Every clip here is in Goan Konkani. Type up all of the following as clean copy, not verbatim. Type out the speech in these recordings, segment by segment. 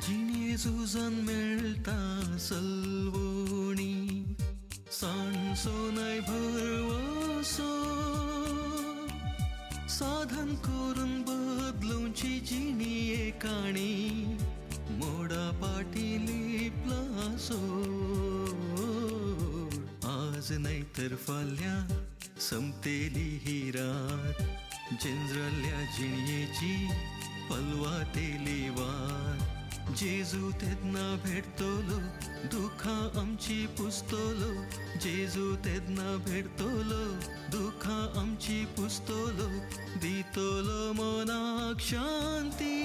जिणे झुजान मेळटा सलवणी सांडसो नाय भरवसो साधन करून बदलूंची जिणी काणी मोडा पाटी लिपला सोड. आज नाही तर फाल्यां संपतेली ही रात झेंजरल्या जिणयेची पलवातेली वात. जेजू तेन्ना भेटतलो दुखां आमची पुसतलो जेजू तेन्ना भेटतलो दुखां आमची पुसतलो दितलो मनाक शांती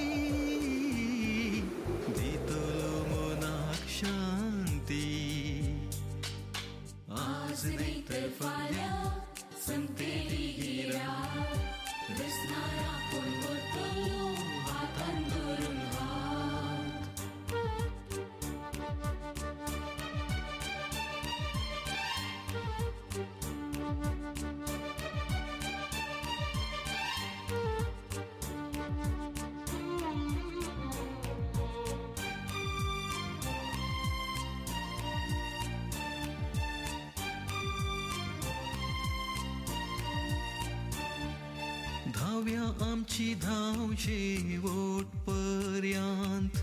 दितलो मनाक शांती. आज न्हय तर फाल्यां संपतेली ही रात दिसणार आपूण वतलो हातान धरून हात. धाव्या आमची धांव शेवट पर्यंत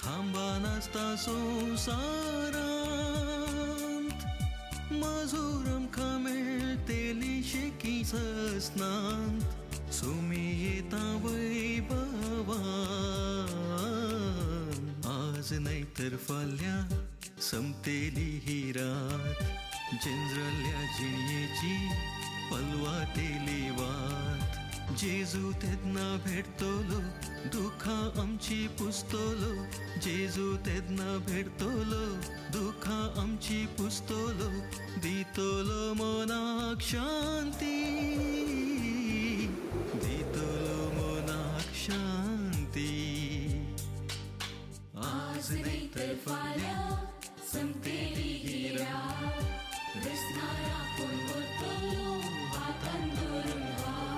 थांबा नासता संवसारांत मजूर आमकां मेळटली शेकी ससनांत सुमी येता वैभवान. आज न्हय तर फाल्यां संपतेली ही रात झेंजरल्या जिणयेची पलवातेली वात. जेजू तेन्ना भेटतलो दुखां आमची पुसतलो जेजू तेन्ना भेटतलो दुखां आमची पुसतलो दितलो मनाक शांती दितलो मनाक शांती. आज न्हय तर फाल्यां संपतेली ही रात दिसणार आपूण वतलो हातान धरून हात.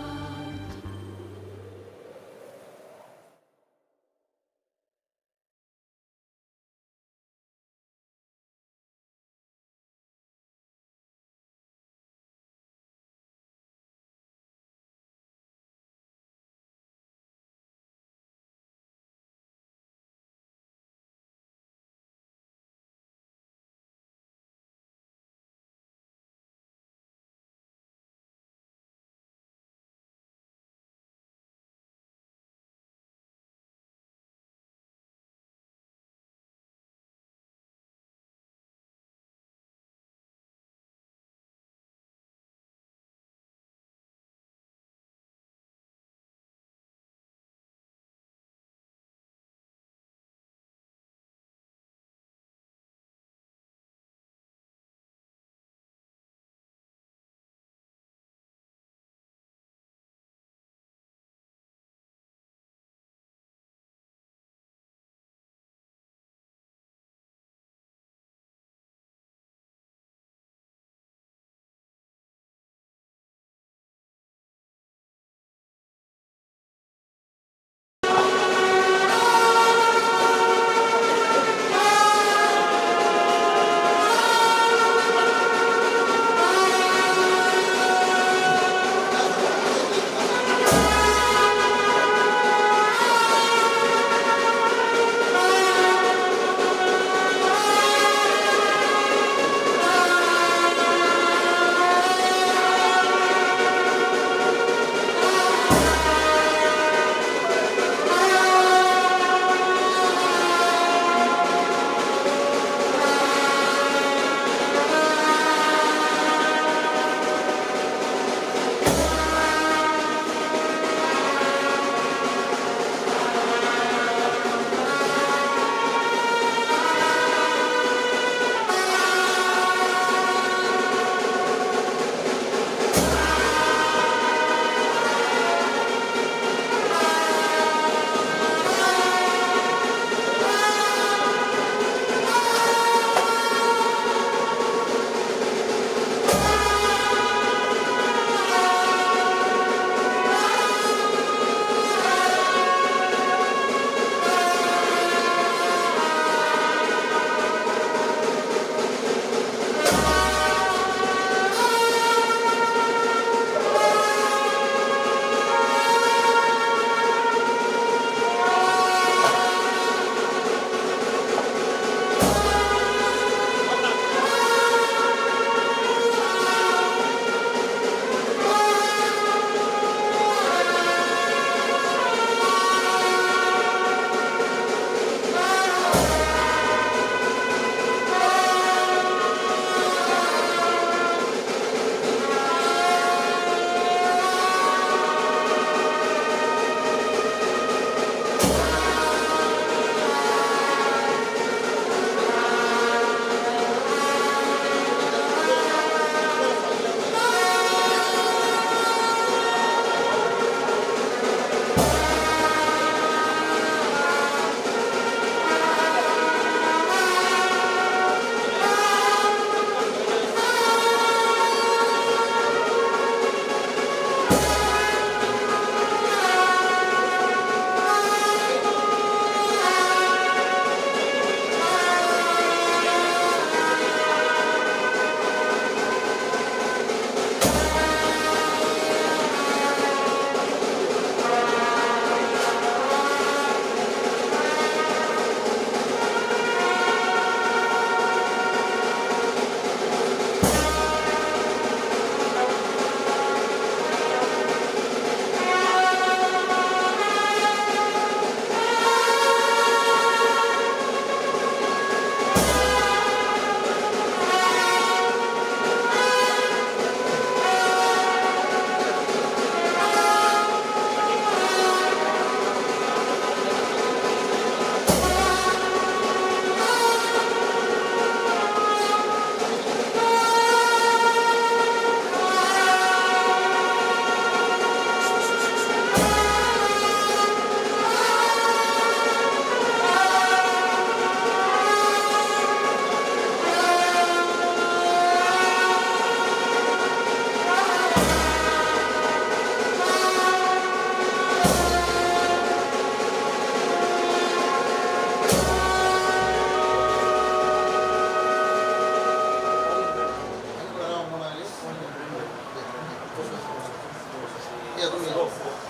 3, 2, 4.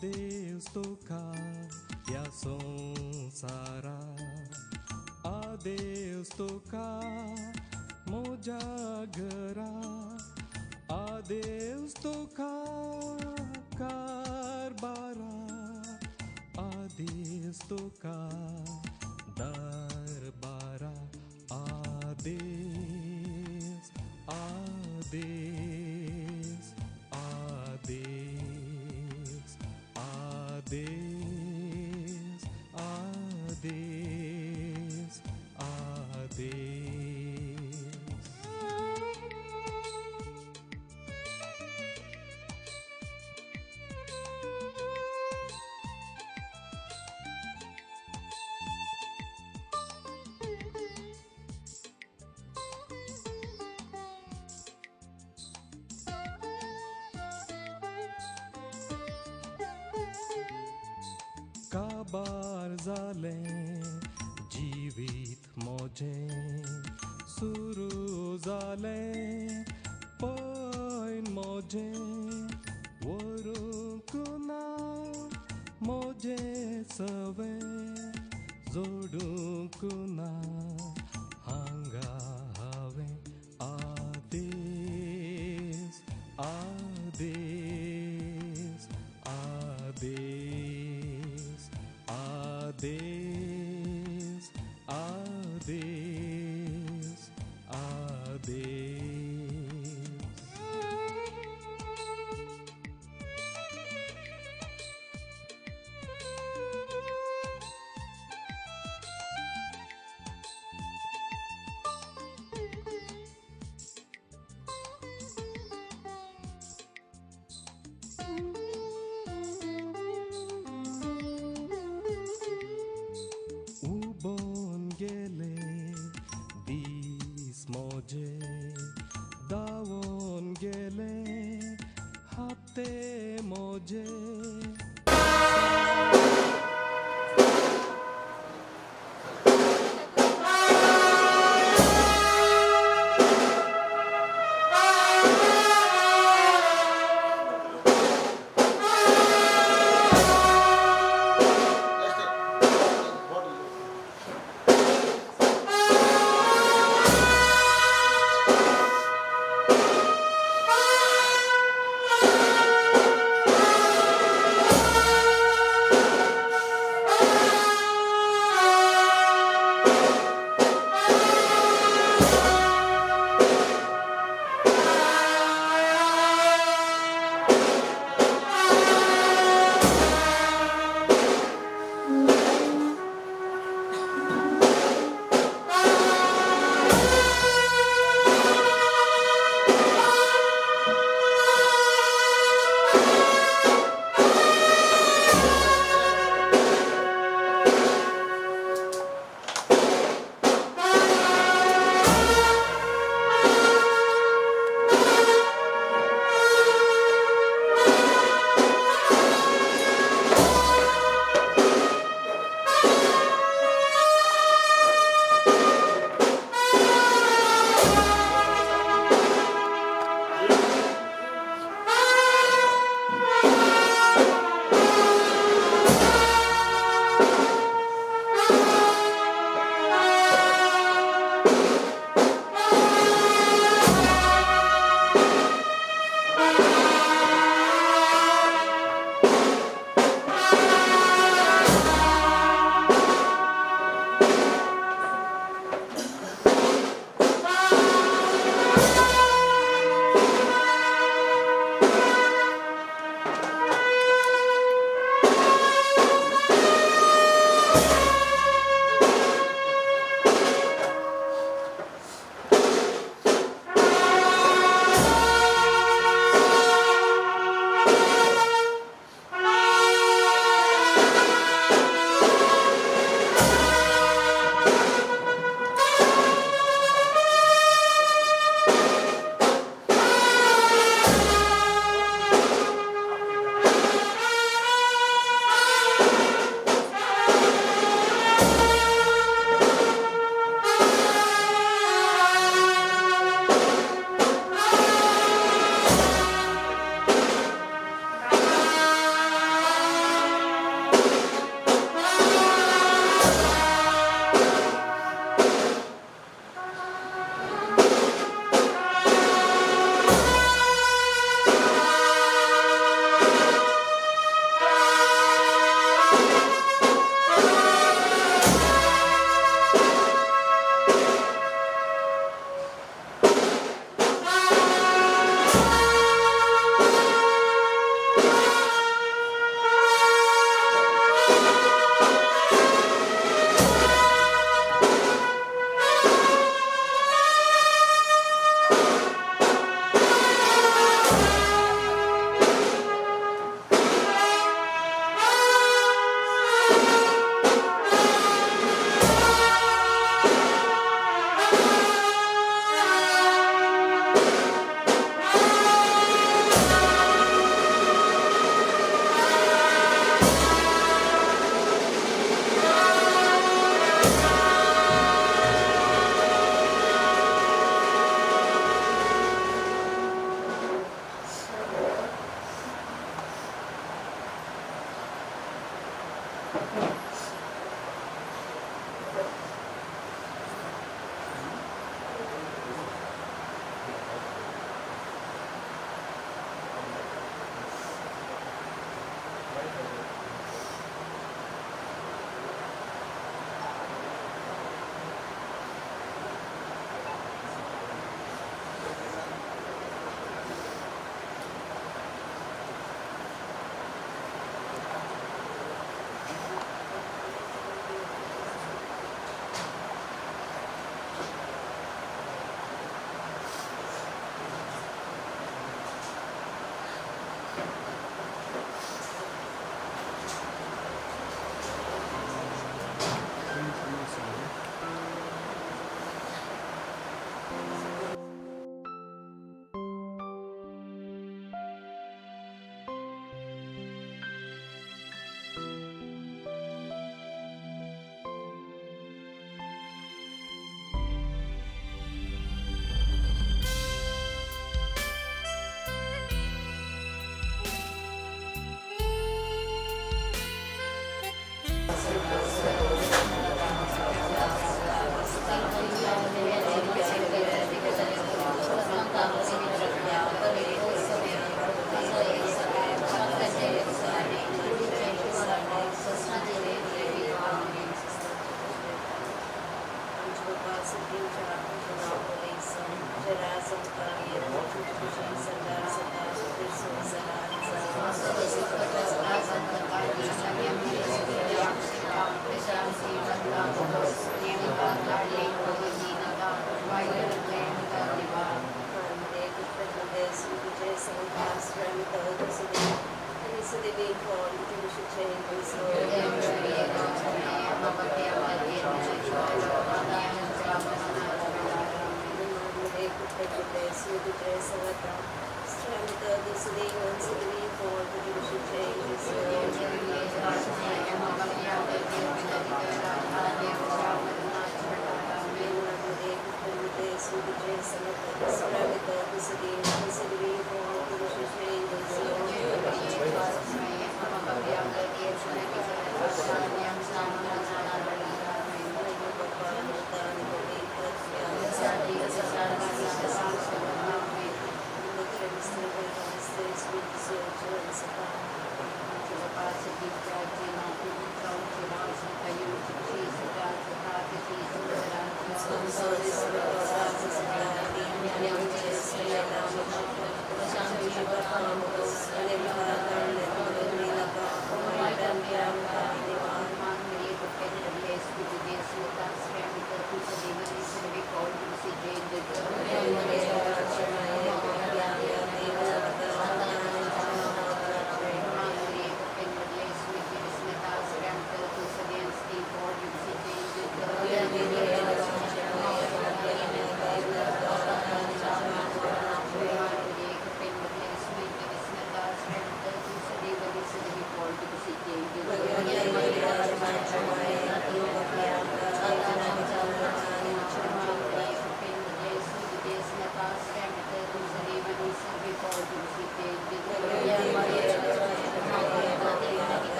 Adeus tocar ह्या संवसारा, आदेस तुका म्हज्या घरा, आदेस तुका कारबारा, आदेस तुका दरबारा, आदेस आदेस आदेस आदेस आदेस आदेस. काबार जालें जिवीत म्हजें, सुरू जालें पयन म्हजें, व्हरूंक ना म्हजें सवें, जोडूंक ना हांगा हांवें. आदेस आदेस आदेस आदेस आदेस आदेस.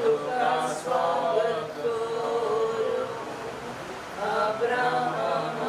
तुका स्वागत करूं. अब्राहमाच्या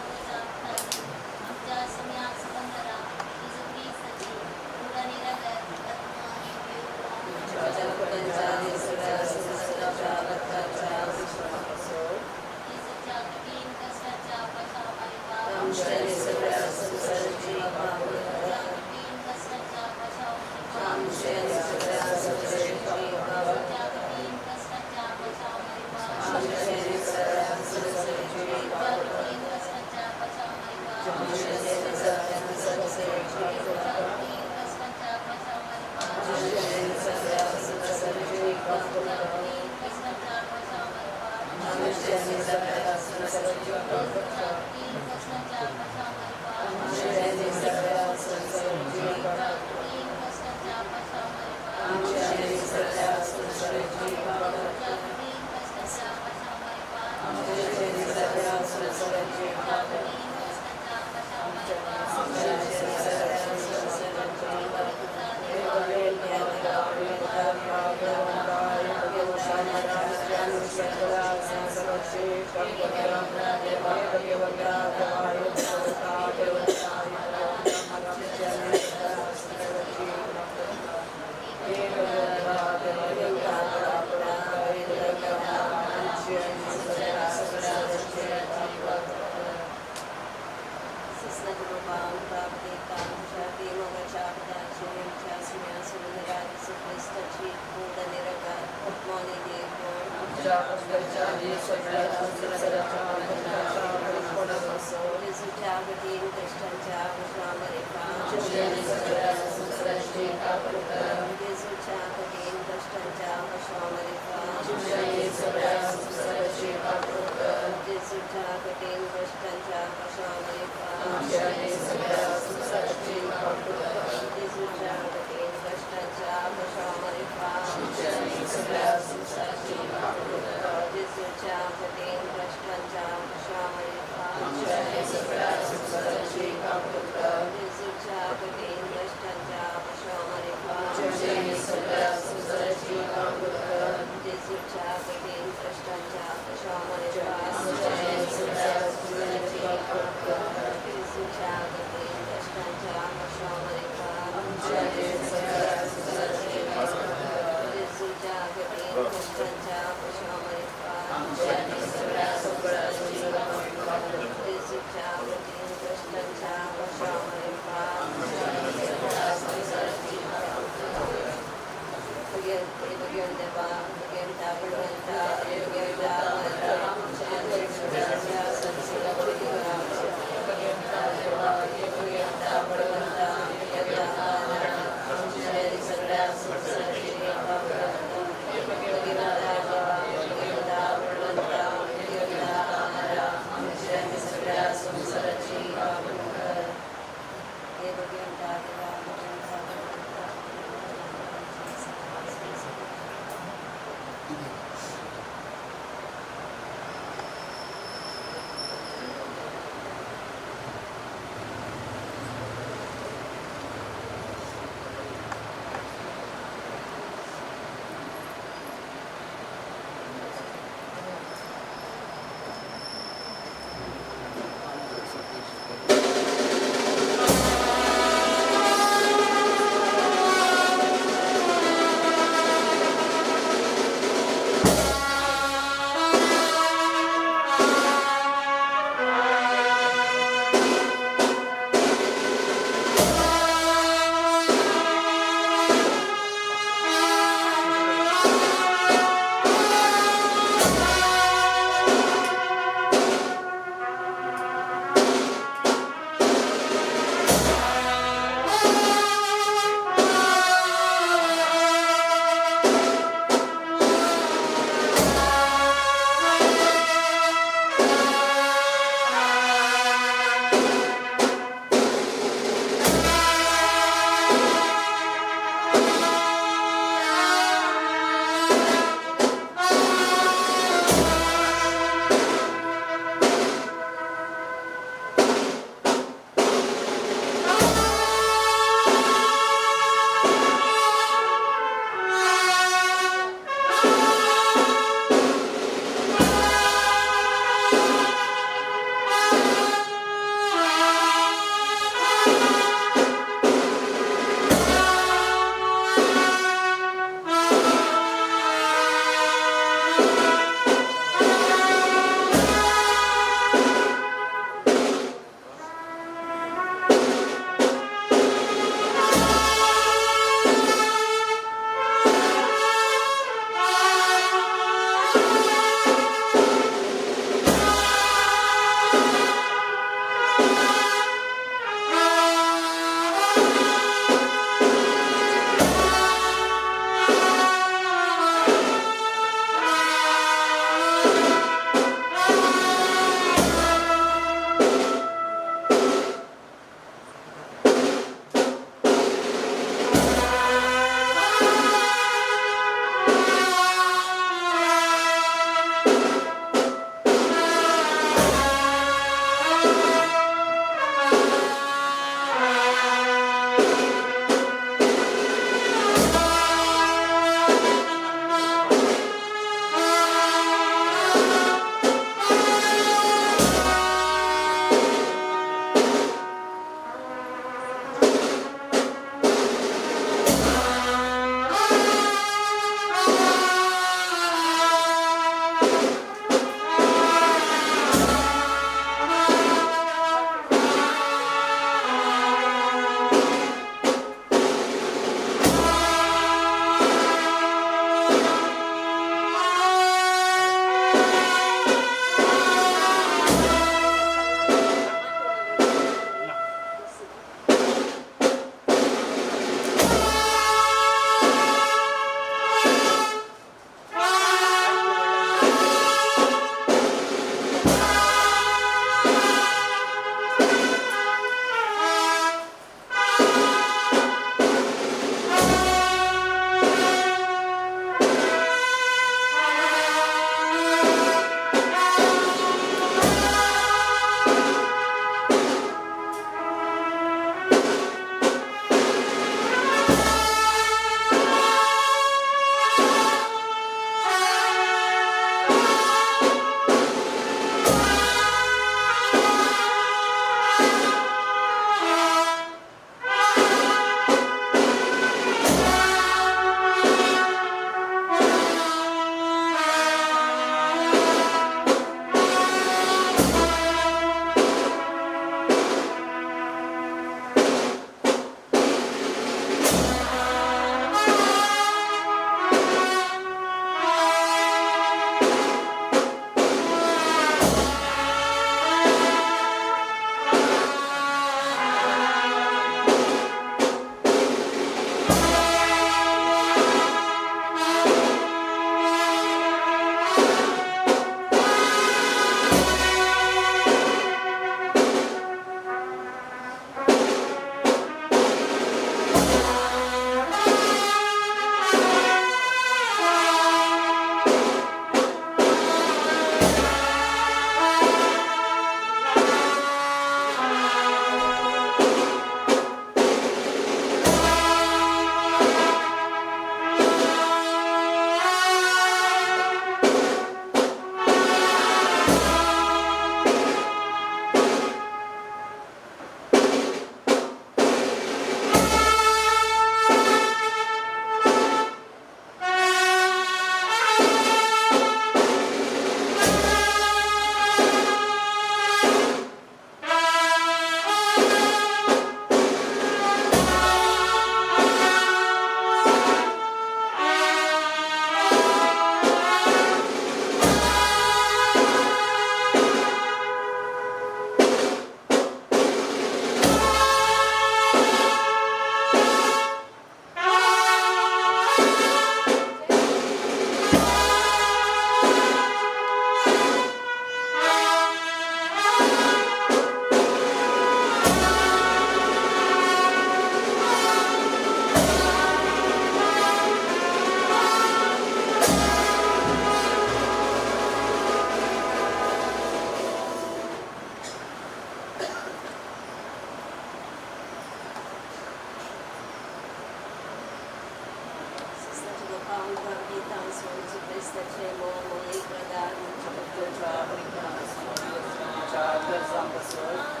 Ambassador.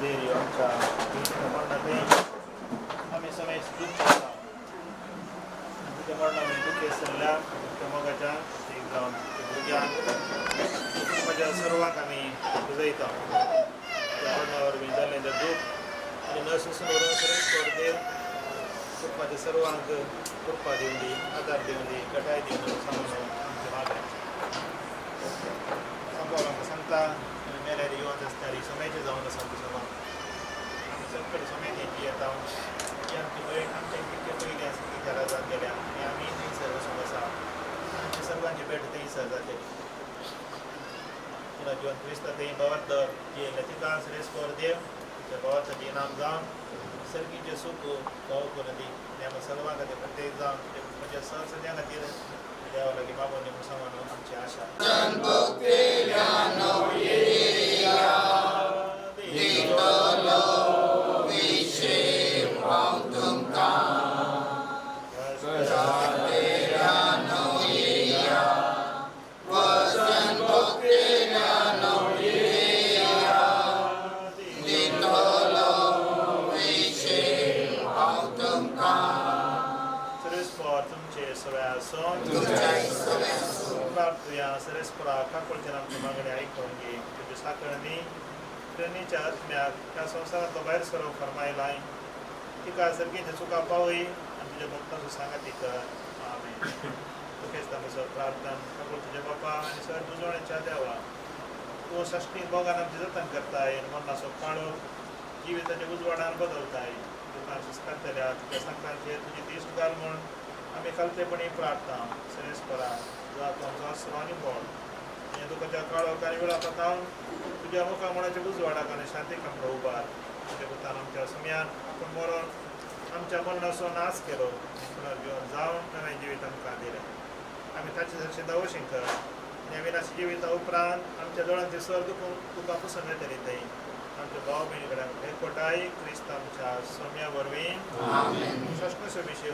देरी आमच्या मरणांतय आमी समेज दुख्ख आसा. तुज्या मरणा आमी दुखेस्त जाल्ल्या तुमच्या मोगाच्या एक जावन भुरग्यांक कुटुंबाच्या सर्वांक आमी पुजयता. त्या मरणा वरवीं जाल्लें तें दूख आनी नससून व्हरून सर्वेस्पर देव कुटुंबाच्या सर्वांक कृपा दिवन दी, आदार दिवन दी, घटाय दिवन सांगून आमचें मागणें. सांबाळ आमकां सांगता आनी मेल्यार येवन आसल्यार समेचे जावन आसा आमच्या सभा आमी सगळे समेत येता. ही आमची भयण आमच्या कितके पयलीं आसा ती घरा जावन गेल्या आनी आमी थंयसर वचूंक आसा. आमची सर्वांची भेट थंयसर जातली. तुला जिवन क्रिस्ता थंय भावार्थ जियेल्ल्या तिका सर्वेस्पर देव तुज्या भावार्थाचें इनाम जावन सर्गीचें सूख फावो करून दी आनी आमकां सर्वां खातीर प्रत्येक जावन तुज्या म्हज्या सद्या खातीर देवा लागीं मागून दी म्हूण सांगून आमची आशा. सर्वेस्पर तुमचे सगळे आसून प्रार्थुया. सर्वेस्परा काकुळतेन आमची मागणी आयकून घे. तुज्या साकरणी प्रेरणेच्या आत्म्याक ह्या संवसारांतलो भायर सरोंक फर्मायलाय. तिका सर्गीच्या चुका पावय आनी तुज्या भक्तांचो सांगाती कर. आमेन. तुकेच आमचो प्रार्थना काकुळ तुज्या बापा आनी सर तुजवण्याच्या देवा, तूं सश्टीक मोगान आमचें जतन करताय आनी मरणाचो काळो जिविताच्या उजवाडान बदलताय. तुका सुस्कारतल्या तुज्या सांगतांचेर तुजी दीस घाल म्हूण आमी खालतेपणी प्रार्थना. सर्वेस्परा तुझा तूं आमचो आसरो आनी बळ आनी दुखाच्या काळोख आनी वेळा पातावन तुज्या मुखा मणाच्या उजवाडाक आनी शांतीक आमकां उबार. तुज्या पुतान आमच्या समयान आपूण मरोन आमच्या मरणाचो नाश केलो आनी पुनर्जीवन जावन नवें जिवीत आमकां दिलें. आमी ताचे सारशें दावशीं कर आनी अविनाशी जिविता उपरांत आमच्या दोळ्यांचे सर दुखून तुका पसंत येतली थंय आमच्या भाव भयणी कडेन एकवटाय क्रिस्त आमच्या सोम्या वरवीं. शासनाचो विशय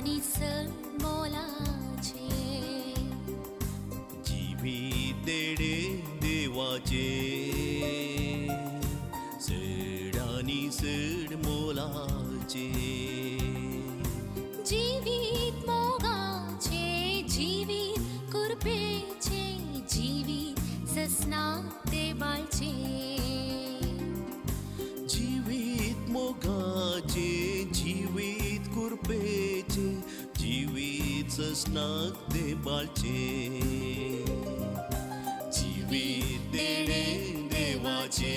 आनी चड मोलाचें. जिवीत देणे देवाचे चड आनी चड मोलाचे. जिवीत मोगाचें, जिवीत कुरपेचें, जिवीत ससना देवाचें. जिवीत मोगाचे, जिवीत कुरपेचे, जिवीत ससनाक देवाचे. जिवीत देणे देवाचे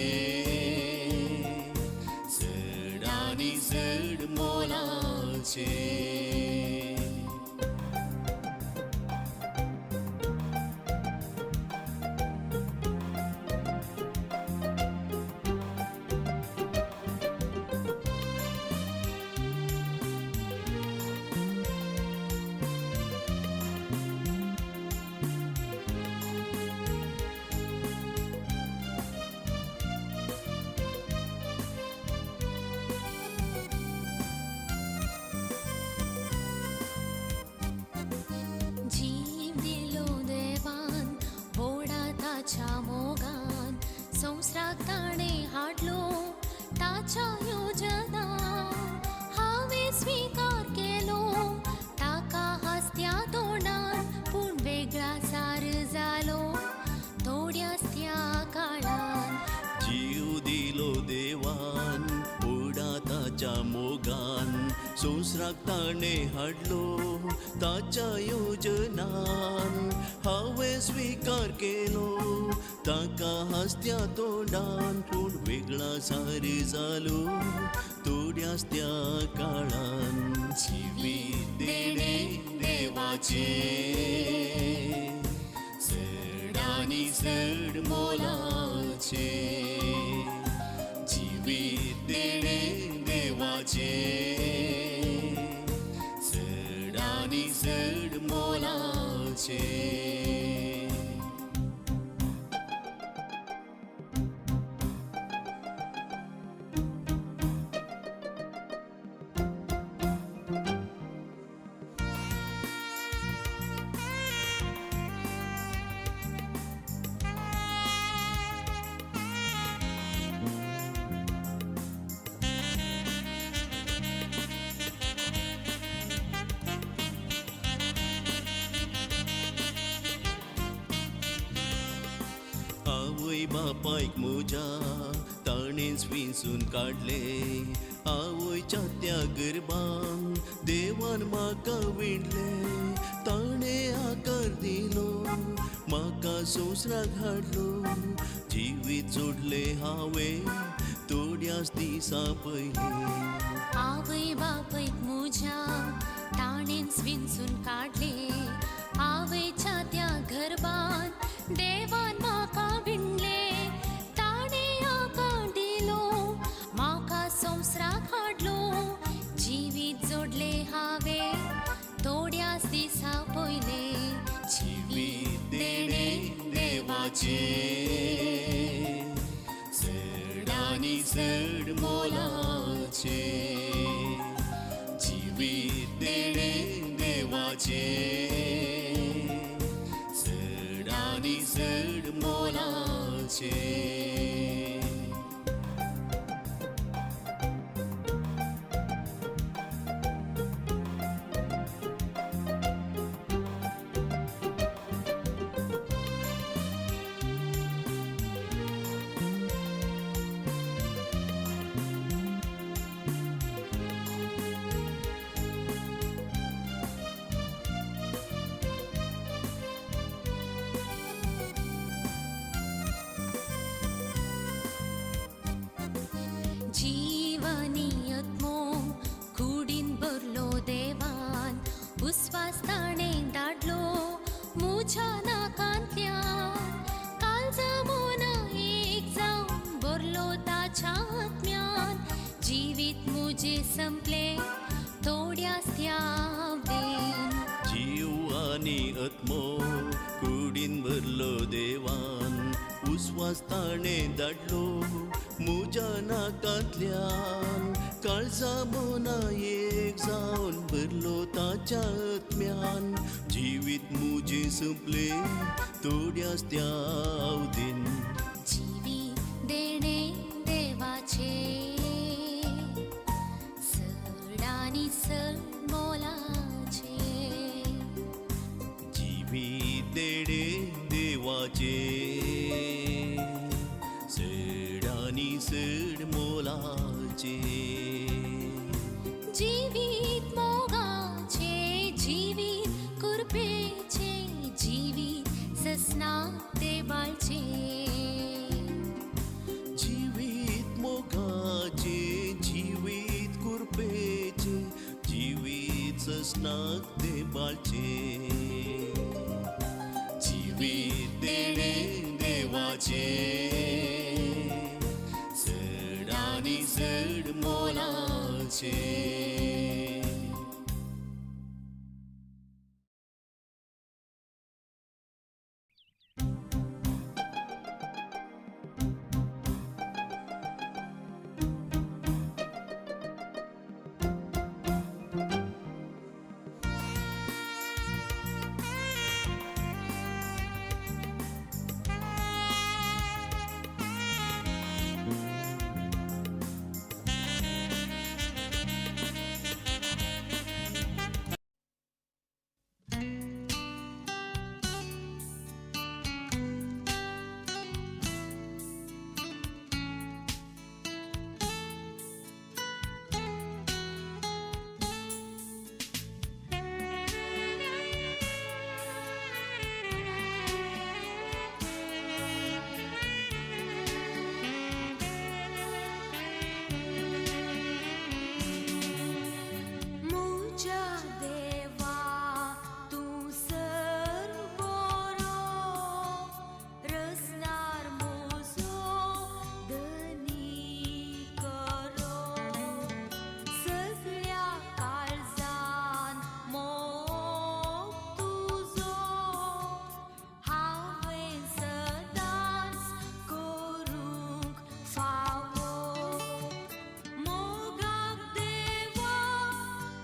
चड आनी चड मोलाचे. जीव दिलो देवान व्हडा ताच्या मोगान, संवसाराक ताणें हाडलो ताच्या योजनान. हांवें स्विकार केलो ताका हांसत्या तोंडान, पूण वेगळा सार जालो थोड्याच त्या काळान. जीव दिलो देवान व्हडा ताच्या मोगान, संवसाराक ताणें हाडलो ताच्या योजनान. हांवें स्विकार केलो ताका हांसत्या तोंडान, पूण वेगळा सार जालो थोड्याच त्या काळान. जिवीत देणे देवाचे चड आनी चड मोलाचे. जिवीत देणे देवाचे चड आनी चड मोलाचे. आवय बापायक म्हज्या ताणेंच विंचून काडले, आवयच्या त्या गर्भान देवान म्हाका विणले. ताणें आकार दिलो म्हाका संवसाराक हाडलो, जिवीत जोडलें हांवें थोड्याच दिसां पयलीं. आवय बापयक म्हज्या ताणेंच विंचून काडले, आवयच्या त्या गर्भान देवान म्हाका विणले. ताणें आकार दिलो म्हाका संवसाराक हाडलो, जिवीत जोडलें हांवें थोड्याच दिसां पयलें. जिवीत देणे देवाचे चड आनी चड मोलाचे. जिवीत देणे देवाचे चड आनी चड मोलाचे. जीवनी आत्मो कुडीन भरलो देवान, उस्वास ताणें धाडलो म्हज्या नाकांतल्यान. काळजा मना एक जावन भरलो ताच्या आत्म्यान, जिवीत म्हजें संपलें थोड्याच त्या आवडेन. जीव आनी आत्मो कुडीन भरलो देवान, उस्वास ताणें धाडलो म्हज्या नाकांतल्यान. काळजा मना एक जावन भरलो ताच्या आत्म्यान जिवीत मुजें सोंपलें थोड्याच त्या अवधीन. जीवी देणे देवाचे चड आनी चड मोलाचे. जिवीत देणे देवाचे चड आनी चड मोलाचे. जिवीत मोगाचे जिवीत कृपेचे जिवीत ससना देवाचे. जिवीत मोगाचे जिवीत कुरपेचे जिवीत ससनाक देवाचे. जिवीत देणे देवाचे चड आनी चड मोलाचे. मुज्या देवा तूं सर बरो रसनार म्हजो धनी करो सगळ्या काळजान मोग तुजो हांवें सदांच करूंक फावो. मोगाक देवा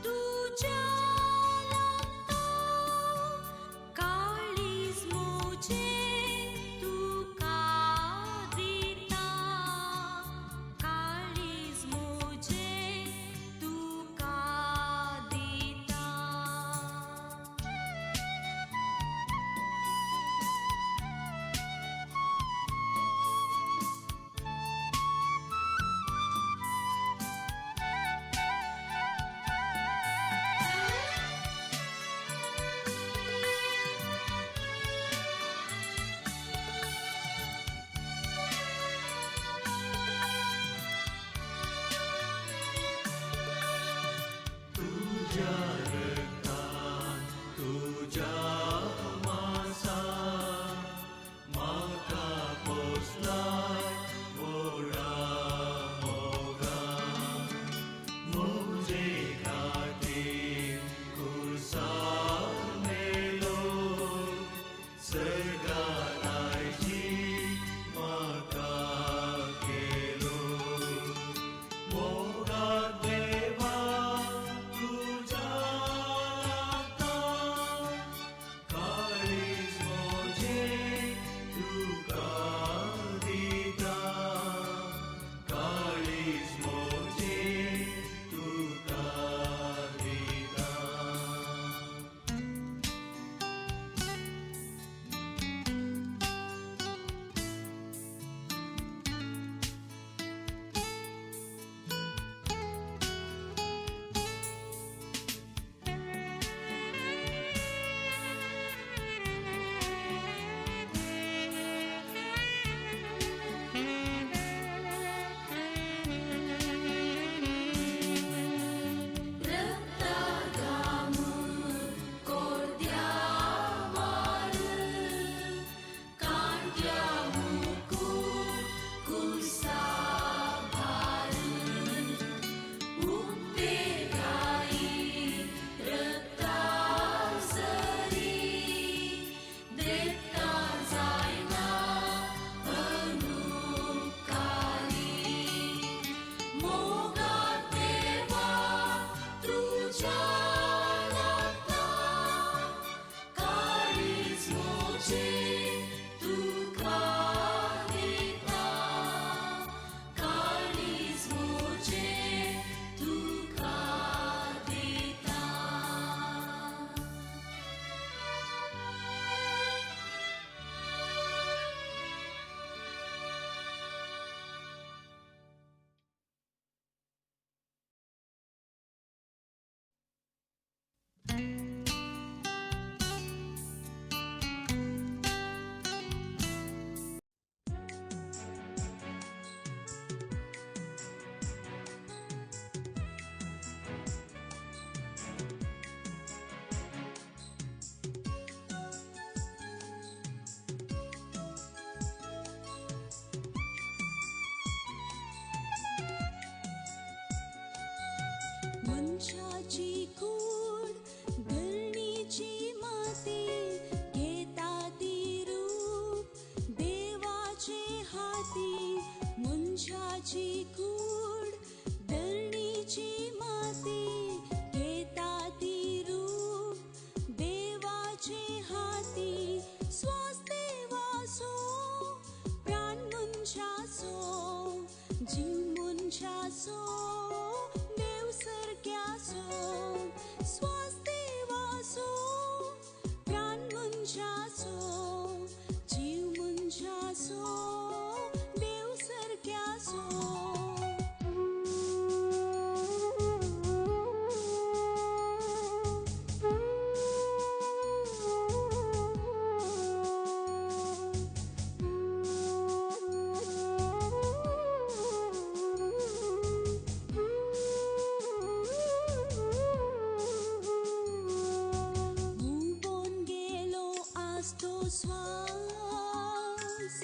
तुज्या लागता काळीज म्हजें तुका दिता काळीज म्हजें तुका दिता. तुज्या रक्तान तुज्या मांसान म्हाका पोसलाय व्हडा मोगान. म्हजे खातीर खुर्सार मेलो सर्गात आयची म्हाका केलो. मोगाक देवा तुज्या लागता काळीज म्हजें तुका दिता काळीज म्हजें तुका दिता. रक्तागामू कोर्द्या मार कांट्या मुकूट कुर्सा भार उक्ते गाई रक्ता सरी देता जायना अनुकारी. मोगाक देवा तुज्या मनशाची कूड धरणीची माती घेता ती रूप देवाचे हाती. मनशाची कूड धरणीची माती घेता ती रूप देवाचे हाती. स्वास देवाचो प्राण मनशाचो जीव मनशाचो देव सारक्याचो. स्वास देवाचो प्राण मनशाचो जीव मनशाचो देव सारक्याचो. उबोन गेलो आज तो स्वास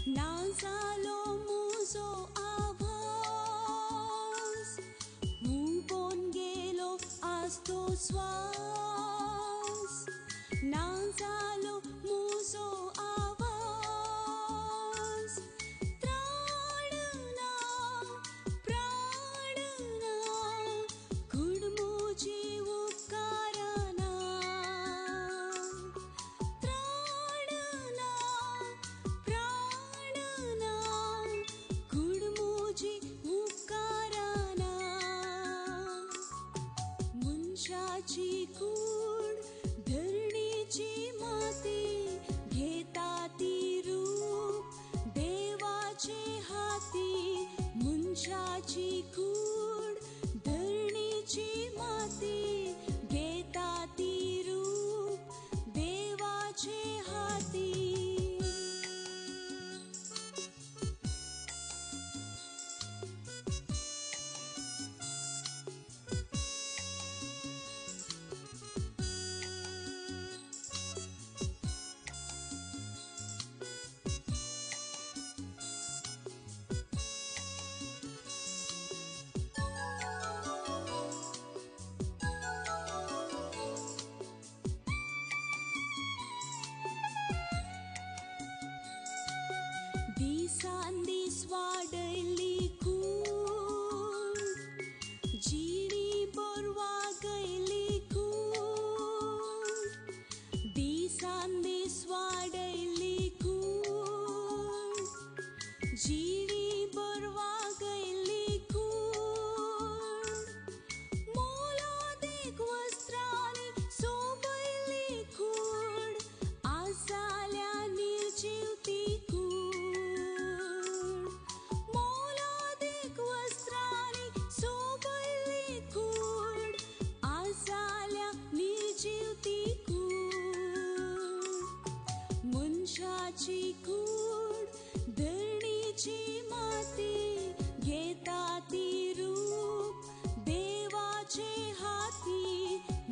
ना जालो मुजो आभास. उबोन गेलो आज तो स्वास ना जालो मुजो आवाज. त्राण ना प्राण ना कूड मुजी उपकाराना. त्राण ना प्राण ना कूड मुजी उपकाराना. मनशाची कूड धरणीची माती घेता ती रूप देवाचे हाती. मनशाची कूड धरणीची माती घेता ती रूप देवाचे हाती. दिसान दीस वाडयली कूड जिणी बरवा गयली कूड. दिसान दीस वाडयली कूड जिणी बरवा गयली कूड. मोलादीक वस्त्रांनी सोबयली कूड आज जाल्या निर्जीव ती कूड. मोलादीक वस्त्रांनी सोबयली कूड आज जाल्या निर्जीव ती कूड. मनशाची कूड धरणीची माती घेता ती रूप देवाचे हाती.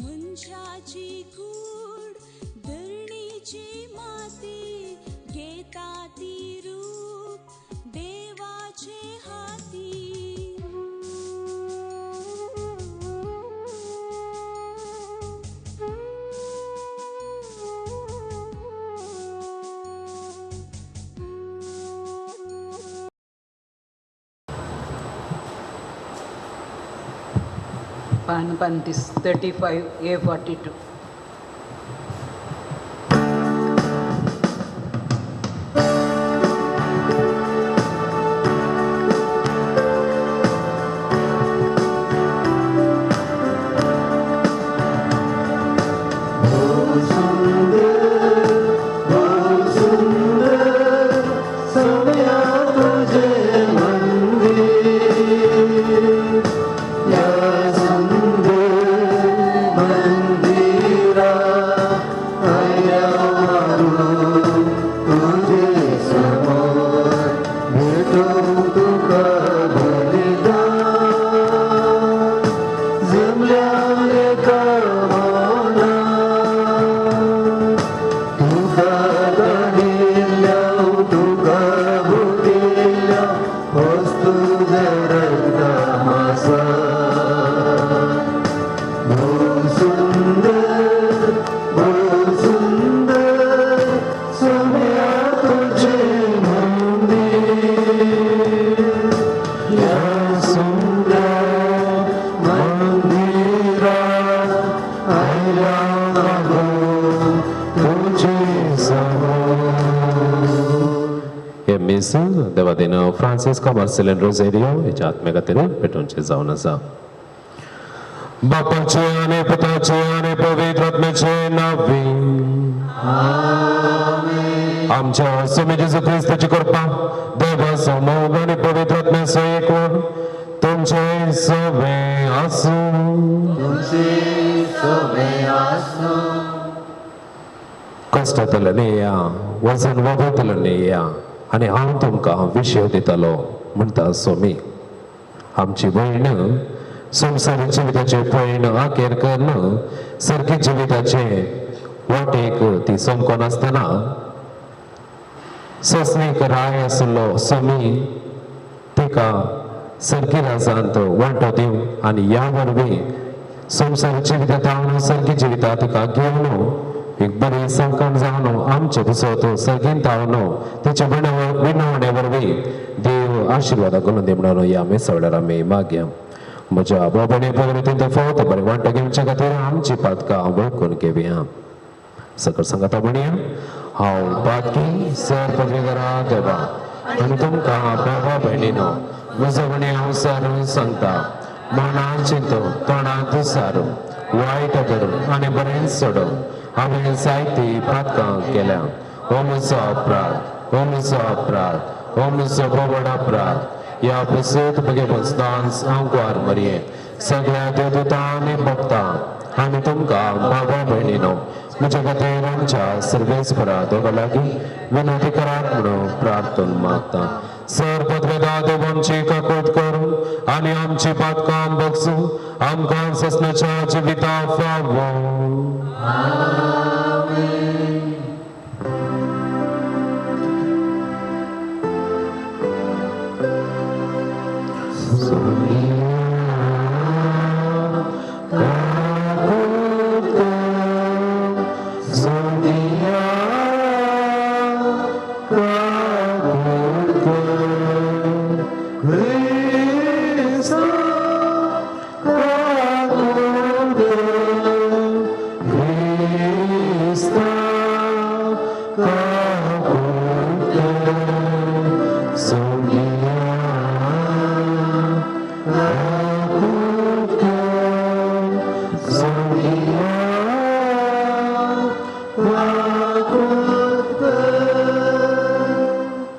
मनशाची कूड धरणीची माती घेता ती रूप देवाचे हाती. पानपंतीस 35 A 42. सुंदर मंदिर. मीस देवादीन फ्रांसिस्को मार्सेलीन रोजेरियो हेच्या आत्म्या खातीर पेटोवचें जावन आसा. बापाचे आनी पुताचे आनी पवित्र आत्म्याचे नांवी आमच्या स्वामी जेजू क्रिस्ताची कृपा, देवाचो मोग आनी पवित्र आत्म्याचो एकवट तुमचे सगळे आसूं. कश्टांतल्यान येया, वजन वगतल्यान येया आनी हांव तुमकां विशय दितलो म्हणटा स्वामी. आमची भयण संवसारी जिविताचे पयण अखेर करून सारकी जिविताचे वाटेक ती चमकोन आसतना सोंसणीक राय आशिल्लो स्वामी तिका सर्गी राजांत वांटो दिवं आनी ह्या वरवीं संवसार जिविता जावन सर्गी जिविता तिका घेवन एक बरी संकट जावन आमचे पुसत सर्गीन जावन तिच्या विनवणे वरवीं देव आशिर्वादा करून दी म्हणून ह्या मिसा वेळार आमी मागया. म्हज्या बाबाने पवित्र फावत बरें वांटो घेवचे खातीर आमची पातकां वळखून घेवया. सकळ सांगता म्हणया, हांव पातकी सर पदवीधरा देवा आनी तुमकां बाबा भयणीनो म्हजो म्हणे हांव सारून सांगता, मनान चिंतो तोंडांत सारू वायट करून आनी बरें सोडून हांवें जायती पातकां केल्या. हो म्हजो अपराध, हो म्हजो अपराध, हो म्हजो बोबड अपराध. ह्या पुसत भगेपस्तान हांव मरये सगळ्या देवदूतां आनी भक्तां आनी तुमकां बाबा भयणीनो म्हज्या खातीर आमच्या सर्वेस्परा देवा लागीं विनंती करात म्हणून प्रार्थना मागता. सर पदवेदा देव आमची काकूत करूं आनी आमची पातकां बगसूं आमकां ससनाच्या जिविता फावो.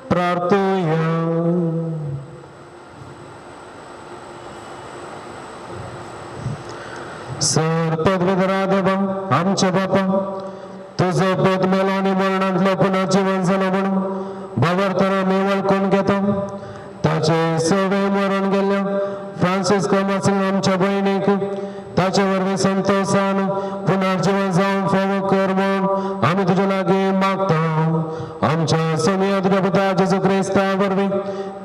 प्रार्थुया. सर पदवीधरा देवा आमच्या बापा तुजो पद मेलो आनी मरणांतलो पुनः जिवन जालो म्हणून भावार्थान आमी वळखून घेता. ताचे सगळे मरण गेल्ल्या फ्रांसिस्को मार्सेलीन आमच्या भयणीक ताचे वरवीं संतोशान पुनर्जीवन जावन फावो कर म्हणून आमी तुज्या लागीं मागता. आमच्या सोमिया तुज्या पुता जेजू क्रिस्ता वरवीं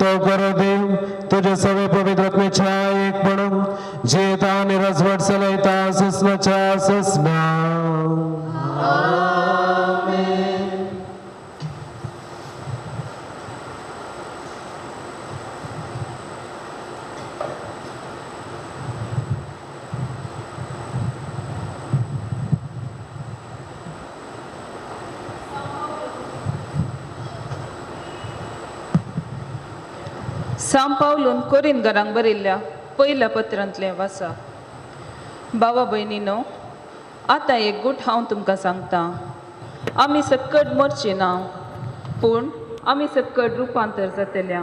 तो करो देव तुजे सगळे पवित्र आत्म्याच्या एक म्हणून जियेता आनी रजवट चलयता ससनाच्या ससना. सां पावलून कोरिंदगरांक बरयल्ल्या पयल्या पत्रांतलें वाचा. बाबा भयणीनो, आतां एक गूट हांव तुमकां सांगता, आमी सक्कड मरची ना, पूण आमी सक्कड रुपांतर जातल्या.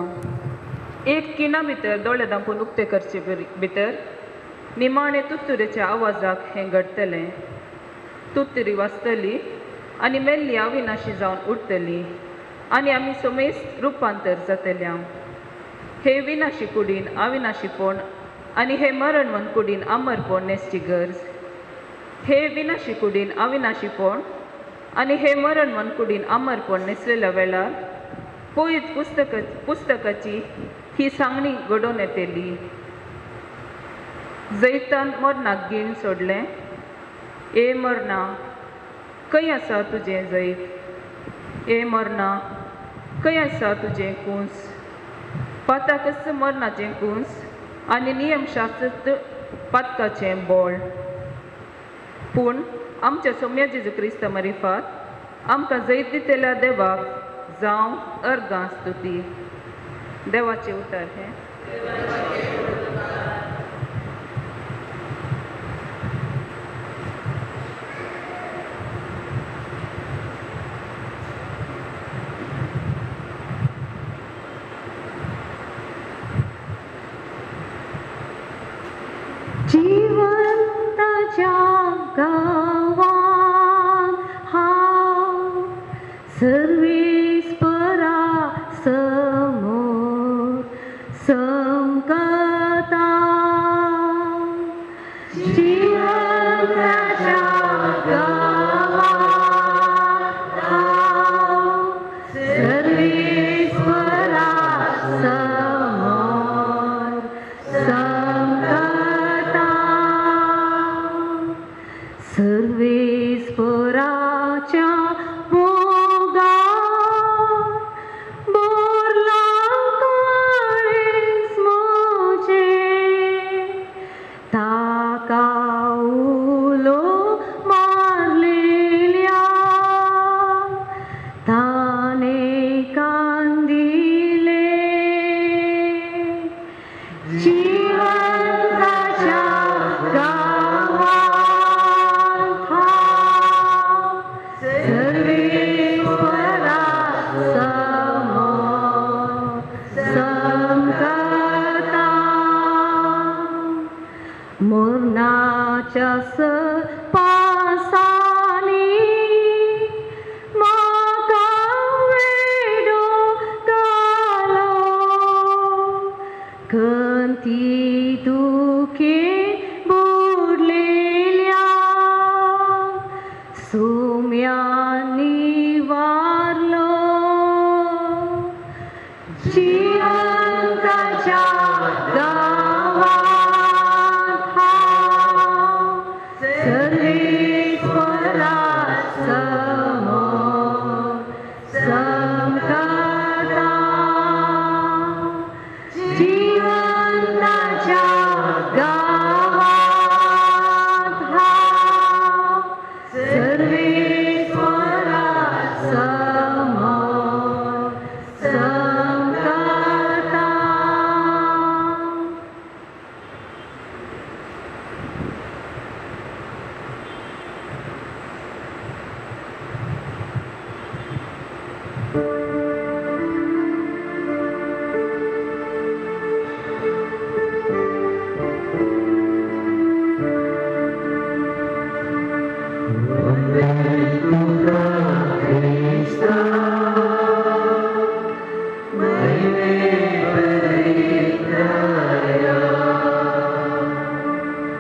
एक किणा भितर दोळे धांपून उक्ते करचे भितर निमाणे तुत्तुरेच्या आवाजाक हें घडटलें. तुत्तुरी वाजतली आनी मेल्ली अविनाशी जावन उरतली आनी आमी समेस्त रुपांतर जातल्या. हे विनाशी कुडीन अविनाशीपण आनी हे मरणवन कुडीन अमरपण नेसची गरज. हे विनाशी कुडीन अविनाशीपण आनी हे मरणवन कुडीन अमरपण नेसलेल्या वेळार पयत पुस्तकाची ही सांगणी घडोवन येतली. जैतान मरणाक गीण सोडलें, ए मरणा खंय आसा तुजें जैत, ए मरणा खंय आसा तुजें कूंस. पाताकच मरणाचें कूंस आनी नियमशास्त्र पातकाचें बोळ. पूण आमच्या सोम्या जेजू क्रिस्ता मारिफात आमकां जैत दितल्या देवाक जावं अर्गां स्तुती. देवाचें उतर हें. जिवंताच्या गांवांत हांव सर्वेस्परा समोर समकता. जिवंताच्या गांवांत हांव सर्वेस्परा समोर समकता. सर्वेस्पराच्या मोगान बोरला काळीज म्हजें, ताका उलो मारलेल्या ताणें कान दिले. जिवंताच्या गांवांत हांव सर्वेस्परा समोर समकता. मरणाच्या पासांनी म्हाका वेडो घालो, खंती दुखे बुडलेल्या सुम्यांनी वारलो. जिवंताच्या गांवांत हांव सर्वेस्परा समोर समकता. जिवंताच्या गांवांत हांव सर्वेस्परा समोर समकता.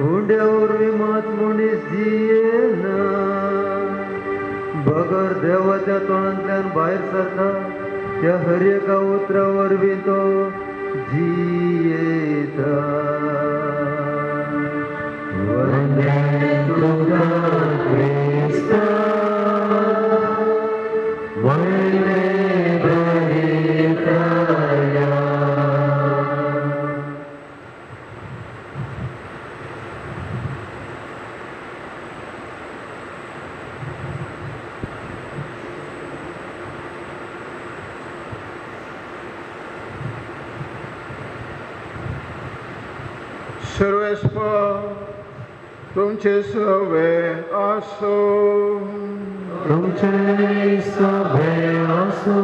उंड्या वरवीं मात मनीस जियेना, बगर देवाच्या तोंडांतल्यान भायर सरता त्या हर एका उतरा वरवीं तो जियेता. वंदें तुका क्रिस्ता, वयलें बरेताया. सर्वेस्पर तुमचे सवे आसो. तुमचे सवे आसो.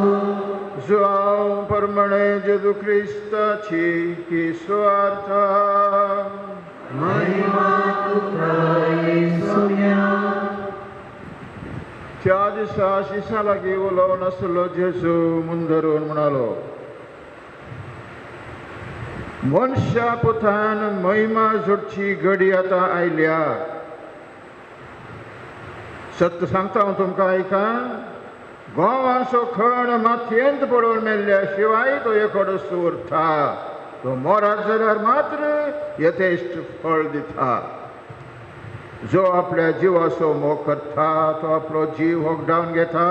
जुआंव परमणे जेजू क्रिस्ताची ही सुवार्ता. महिमा तुका येसुया. त्या दिसा शिसा लागीं उलोवन आसलो जेजू मुंदरून म्हणालो, मनशा पुतान महिमा जोडची घडी आतां आयल्या. सत्य सांगता हांव तुमकां आयका, गोवाचो खण मातयेंत पडून मेल्ल्या शिवाय तो एकोडो उरता. तो मोरात जाल्यार मात्र यथेश्ट फळ दिता. जो आपल्या जिवाचो मोग करता तो आपलो जीव होगडावन घेता.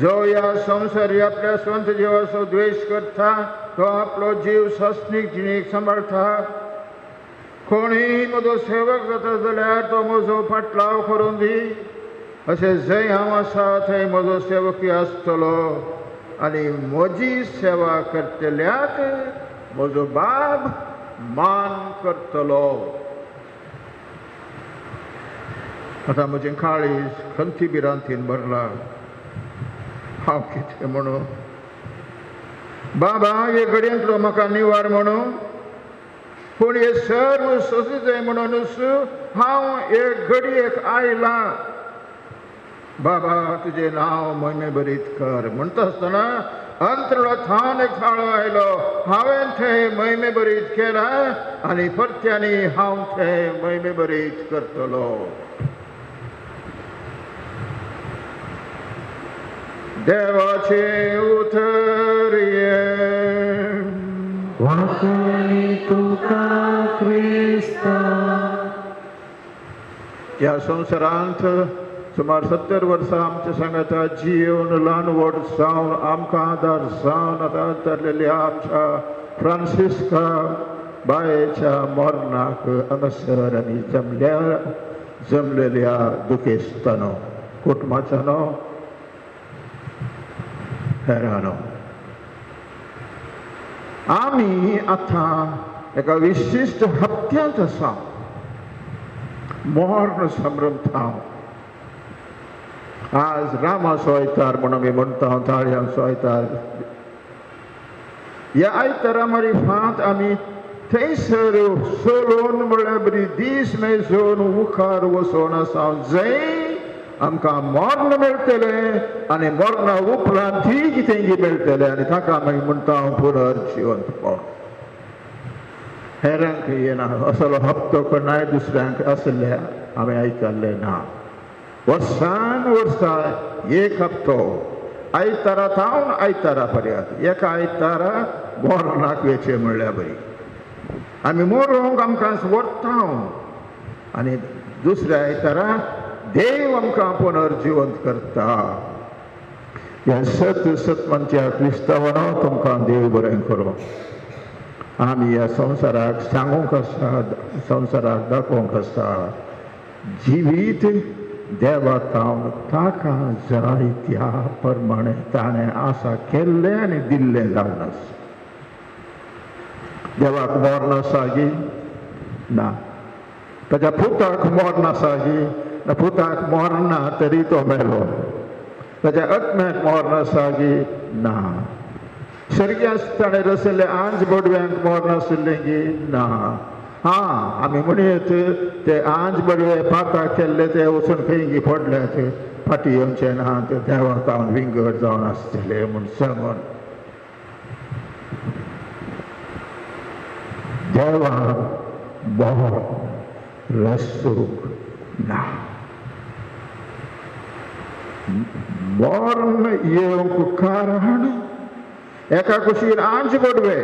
जो ह्या संवसारी आपल्या स्वंत जिवाचो द्वेश करता तो आपलो जीव सस्नीक जिणेक सांबाळटा. कोणीय म्हजो सेवक जाता जाल्यार तो म्हजो फाटलाव करून दी. अशें जंय हांव आसा थंय म्हजो सेवकी आसतलो. आनी म्हजी सेवा करतल्याक म्हजो बाब मान करतलो. आतां म्हजें काळीज खंती भिरांतीन भरला. हांव कितें म्हणू बाबा, हे घडयेंतलो म्हाका निवार म्हणू, पूण हे सर्व सोंसू म्हणूनच हांव एक घडयेक आयलां. बाबा तुजें नांव म्हयने बरीत कर. म्हणटा आसतना अंतरुळा थावन एक थाळो आयलो, हांवें थंय म्हयने बरीत केला आनी परत्यांनी हांव थंय म्हयने बरीत करतलो. देवाचें उतर हें. वांकणी तुका क्रिस्ता. ह्या संवसारांत सुमार 70 वर्सां आमच्या सांगाता जिवन ल्हान व्हड जावन आमकां आदार जावन आतां अंतरलेल्या आमच्या फ्रांसिस्का बायेच्या मरणाक हांगासर आमी जमलेल्या दुखेस्तानो, कुटुंबाच्यानो, हेरानो, आमी आतां एका विशिश्ट हप्त्यांत आसा. मर्ण संभ्रमता. आज रामाचो आयतार म्हूण आमी म्हणटा, ताळयांचो आयतार. ह्या आयतारा मारिफात आमी थंयसर सोलोन म्हळ्यार बरी दीस मेजून मुखार वचोन आसा, जंय आमकां मर्ण मेळटलें आनी मरणा उपरांत ती कितें मेळटलें आनी ताका आमी म्हणटा पुनर्जिवंतपण. हेरांक येना असलो हप्तो कोणाय दुसऱ्यांक आसले हांवें आयकल्लें ना. वर्सान वर्सा एक हप्तो आयतारा थावन आयतारा पर्यंत, एका आयतारा मरणाक वेचें म्हणल्यार बरी. आमी मरोंक आमकां व्हरता आनी दुसऱ्या आयतारा देव आमकां पुनर्जिवंत करता. ह्या सत सत म्हणच्या क्रिस्तांवांनो, तुमकां देव बरें करूं. आमी ह्या संवसाराक सांगूंक आसा, संवसाराक दाखोवंक आसा, जिवीत देवा थावन ताका जाय त्या प्रमाणे ताणें आसा केल्लें आनी दिल्लें जावन आसा. देवाक मर्ण आसा गी ना, ताच्या पुताक मर्ण आसा गी ना, पुताक मरना तरी तो मेलो. ताच्या आत्म्याक मर्ण आसा गी ना, सर्गी ताणें रचल्ले आंज बडव्यांक मर्ण आशिल्लें गी ना. हां, आमी म्हणयत ते आंज बडवे पाता केल्ले ते वचून खंय गी पडल्यात, फाटीं येवचे ना, ते देवा थावन विंगड जावन आसतले म्हूण सांगून देवान बरो रसूंक ना. मर्ण येवंक कारण एका कुशीन आंज बडवे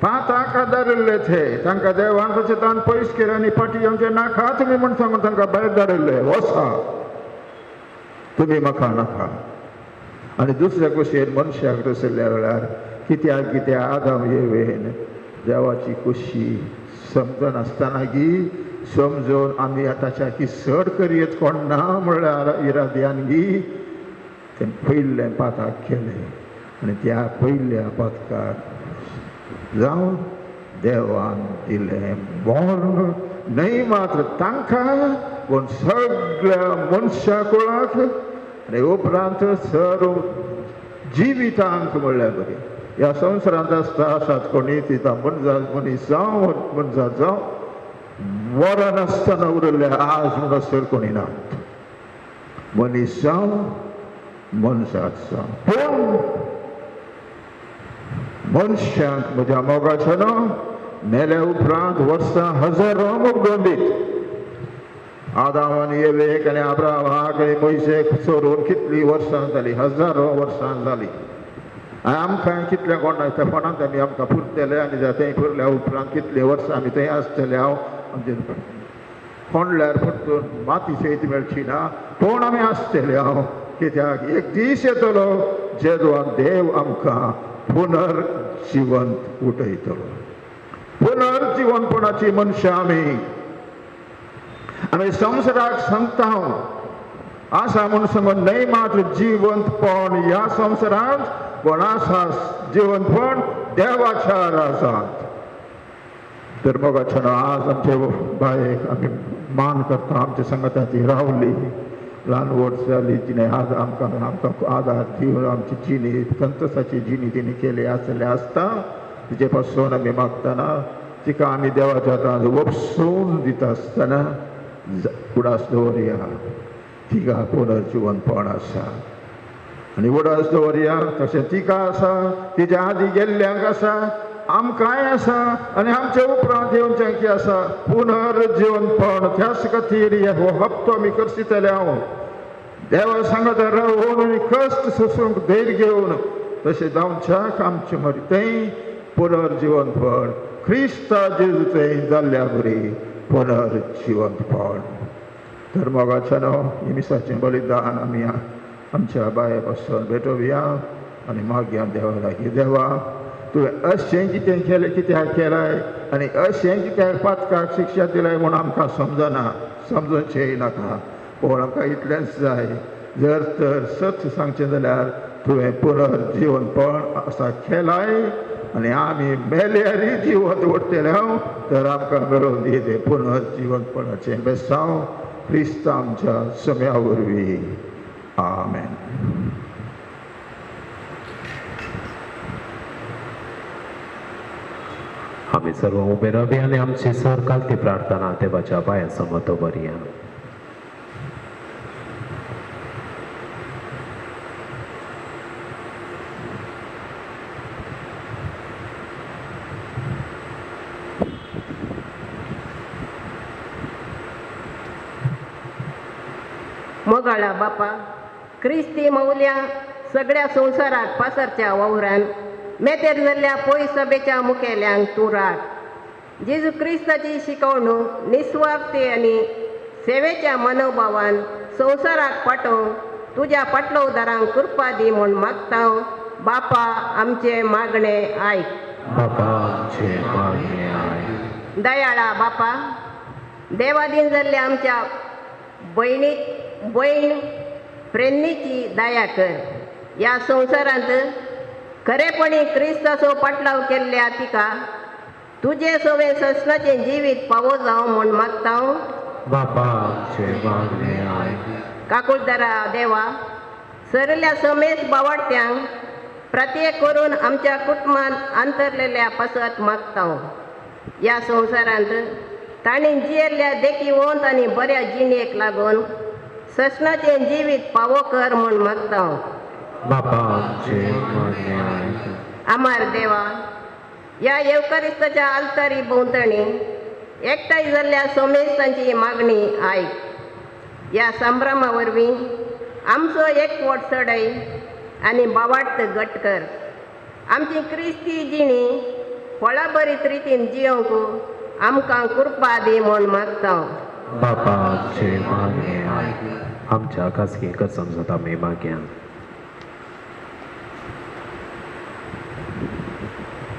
पाताक आदारिल्ले ते तांकां देवान तशें तान पयस केले आनी फाटीं येवचें नाका तुमी म्हूण सांगून तांकां भायर धाडिल्ले, वसा तुमी म्हाका नाका. आनी दुसऱ्या कुशीन मनशाक रसिल्ल्या वेळार कित्याक कित्याक आदाम येवेन देवाची कुशी समजनासतना गी समजून आमी ताच्या की चड करयेत कोण ना म्हळ्यार इराद्यान गी तें पयल्लें पाताक केलें आनी त्या पयल्या पातकाक जावन देवान दिलें मर्ण न्हय मात्र तांकां पूण सगळ्या मनशा कुळाक आनी उपरांत सर्व जिवितांक म्हणल्यार बरें. ह्या संवसारांत आसता आसात कोणी तिता मनजात मनीस जावं मनजात जावं मरनासतना उरिल्ले आज म्हणसर कोणी ना, मनीस जावं मनजात जावं. पूण मनशांक म्हज्या मोगाचो न्हू मेल्या उपरांत वर्सां हजारो मुगदीत आदाम आनी एवेक आनी अब्राहमाक आनी मोयसेक सोडून कितलीं वर्सां जालीं, हजारो वर्सां जालीं. आनी आमकां कितल्या कोणाक त्या फोणांत आमी आमकां पुरतले आनी थंय पुरल्या उपरांत कितलीं वर्सां आमी थंय आसतले. हांव आमचे कोणल्यार परतून माती सयत मेळची ना, पूण आमी आसतले हांव, कित्याक एक दीस येतलो जेदो देव आमकां पुनर्जिवंत उठयतलो. पुनर्जिवंतपणाची मनशां आमी आमी संवसाराक सांगता. आसा म्हूण समज न्हय मात्र जिवंतपण ह्या संवसारांत, पूण आसा जिवंतपण देवाच्या राजांत. तर मोगाच्यान आज आमचे बायक आमी मान करता. आमच्या संगता ती रावली, ल्हान व्हड जाली, तिणें आज आमकां आमकां आदार दिवन आमची जिणी संतोसाची जिणी तिणें केली आसलें आसता. तिचे पासून आमी मागतना तिका आमी देवाच्या हातांत वपसून दिता आसतना उडास दवरया, तिका पुनर्जिवनपण आसा. आनी उडास दवरया तशें तिका आसा, तिच्या आदी गेल्ल्यांक आसा, आमकांय आसा आनी आमच्या उपरांत येवच्यांकी आसा पुनर्जिवनपण. त्याच खातीर हो हप्तो आमी करसितले. हांव देवा सांगता रावून आनी कश्ट सोसूंक धैर्य घेवन तशें जावच्याक आमचें मरतें पुनर्जिवनपण क्रिस्ता जेजूचें जाल्ल्या बरी पुनर्जिवनपण. तर मोगाच्यान ही मिसाचें बलिदान आमी आमच्या बाये पासून भेटोवया आनी मागया देवा लागीं, देवा तुवें अशें कितें केलें, कित्याक केलाय आनी अशें कित्याक पातकाक शिक्षा दिलाय म्हूण आमकां समजना, समजूचें नाका. पूण आमकां इतलेंच जाय, जर तर सत सांगचें जाल्यार तुवें पुनर्जिवनपण आसा केलाय आनी आमी मेल्यारी जिवंत उरतले हांव, तर आमकां मेळोवन दी तें पुनर्जिवनपणाचें बेसांव क्रिस्त आमच्या सम्या वरवीं. आमेन. आमी सर्व उबे रावया आनी आमची सरकालती प्रार्थना देवाच्या पांया समोर दवरया. मोगाळा बापा, क्रिस्ती मौल्या सगळ्या संवसाराक पासरच्या वावरान मेतेर जाल्ल्या पोय सभेच्या मुखेल्यांक तूं राख. जेजू क्रिस्ताची शिकवणूक निस्वार्थी आनी सेवेच्या मनोभावान संवसाराक पाठोवंक तुज्या पाटलोदारांक कृपा दी म्हूण मागता. बापा आमचे मागणे आयक. बापा आमचे मागणे आयक. दयाळा बापा, देवादीन जाल्ल्या आमच्या भयणी भयण प्रेरणेची दया कर. ह्या संवसारांत खरेपणी क्रिस्ताचो पाटलाव केल्ल्या तिका तुजे सवे ससनाचें जिवीत पावो जावं म्हूण मागता. बापा आमचे मागणे आयक. काकुळदारा देवा, सरल्या समेस बावडत्यांक प्रत्येक करून आमच्या कुटुंबांत अंतरलेल्या पासत मागता. ह्या संवसारांत तांणी जियेल्ल्या देखीवंत आनी बऱ्या जिणेक लागून ससनाचें जिवीत पावो कर म्हूण मागता. बापा आमचे मागणे आयक. आमार देवा, ह्या येवकारिस्ताच्या आल्तारी भोंवतणी एकठांय जाल्ल्या सोमेस्तांची मागणी आयक. ह्या संभ्रमा वरवीं आमचो एकवट चडय आनी बावाट घट कर. आमची क्रिस्ती जिणी फळाभरीत रितीन जियोवंक आमकां कृपा दी म्हूण मागता. बापा आमचे मागणे आयक. आमच्या खासगी समजत आमी मागया.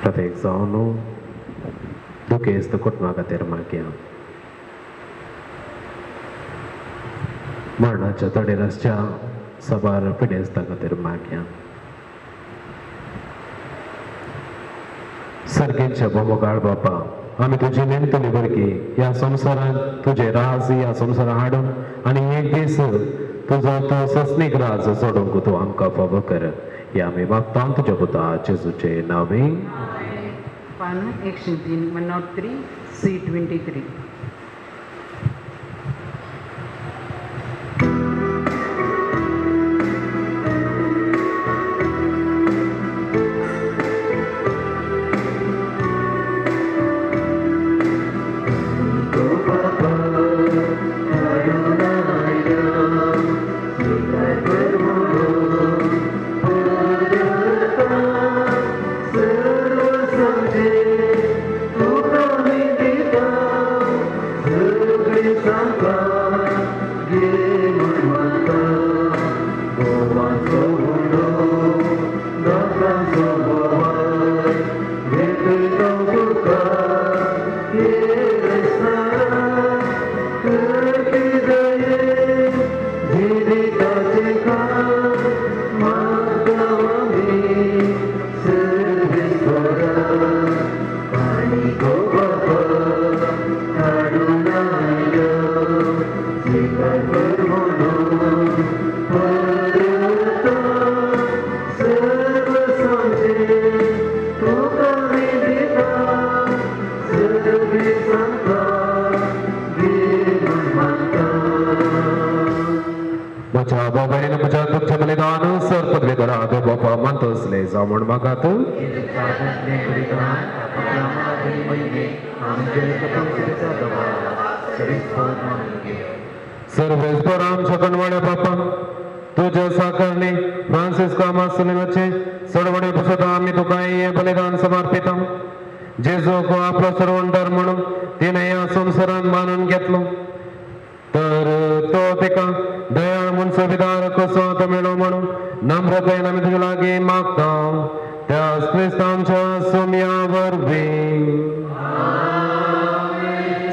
प्रत्येक जावन दुखेस्त कुटुंबा खातीर मागया. मरणाच्या तडेर आसच्या साबार पिडेस्तां खातीर मागया. सर्गेच्या बोमोगाळ बापा, आमी तुजी नेमतली भुरगीं ह्या संवसारांत तुजें राज ह्या संवसारांत हाडून आनी एक दीस तुजो तो सस्नीक राज चडोवंक तूं आमकां फावो कर. ह्या आमी मागता तुज्या पुता जेजूचे नांवे. पान 103 103 C23. Thank you. म्हज्या बाबायन म्हज्या तुमच्या बलिदान सर पदवेदारा देव बापा मानतसले जावं म्हण मागात. सर्वेस्पर आमच्या कणवाड्या बापा तुज्या साकारणी फ्रांसिस्का मासुलिमाचे सडवणे पुसता आमी तुका हें बलिदान समर्पिता. जेजूक आपलो सर्वंटर म्हणून तिणें ह्या संवसारांत मानून घेतलो तर तो तिका दयाळ म्हूण सुविधार कसो आतां मेळो म्हणून नम्रतायेन आमी तुजे लागीं मागता त्या क्रिस्तांच्या सुमया वरवीं.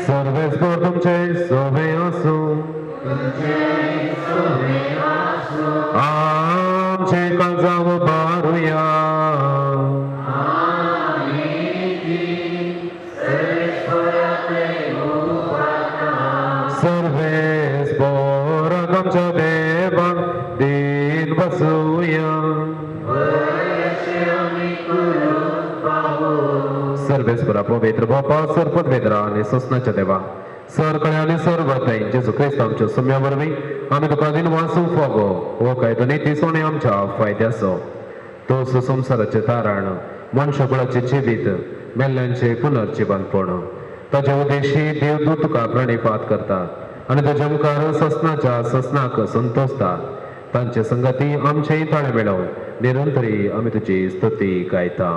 सर्वेस्पर तुमचे सोबे आसूं. आमचे काळजां उबारुया. सर्वेस्पर आमच्या देवाक दीन बसुया. सर्वेस्परा पवित्र बापा सर पदवेद्रा आनी सोसनाच्या देवा सर कळे आनी सर्व जेजू क्रिस्त आमच्या सुम्या वरवीं आमी तुका दिन वासूंक फावो हो कायदो नीती सोणे आमच्या फायद्याचो. तो संवसाराचें तारण मनशाकुळाचें जिवीत मेल्ल्यांचें पुनर्जिवनपण ताचे उद्देशी देवदूत तुका प्रणिपात करतात आनी ताच्या मुखार ससनाच्या ससनाक संतोषतात. तांचे संगती आमचेय ताळे मेळोवन निरंतरी आमी तुजी स्तुती गायता.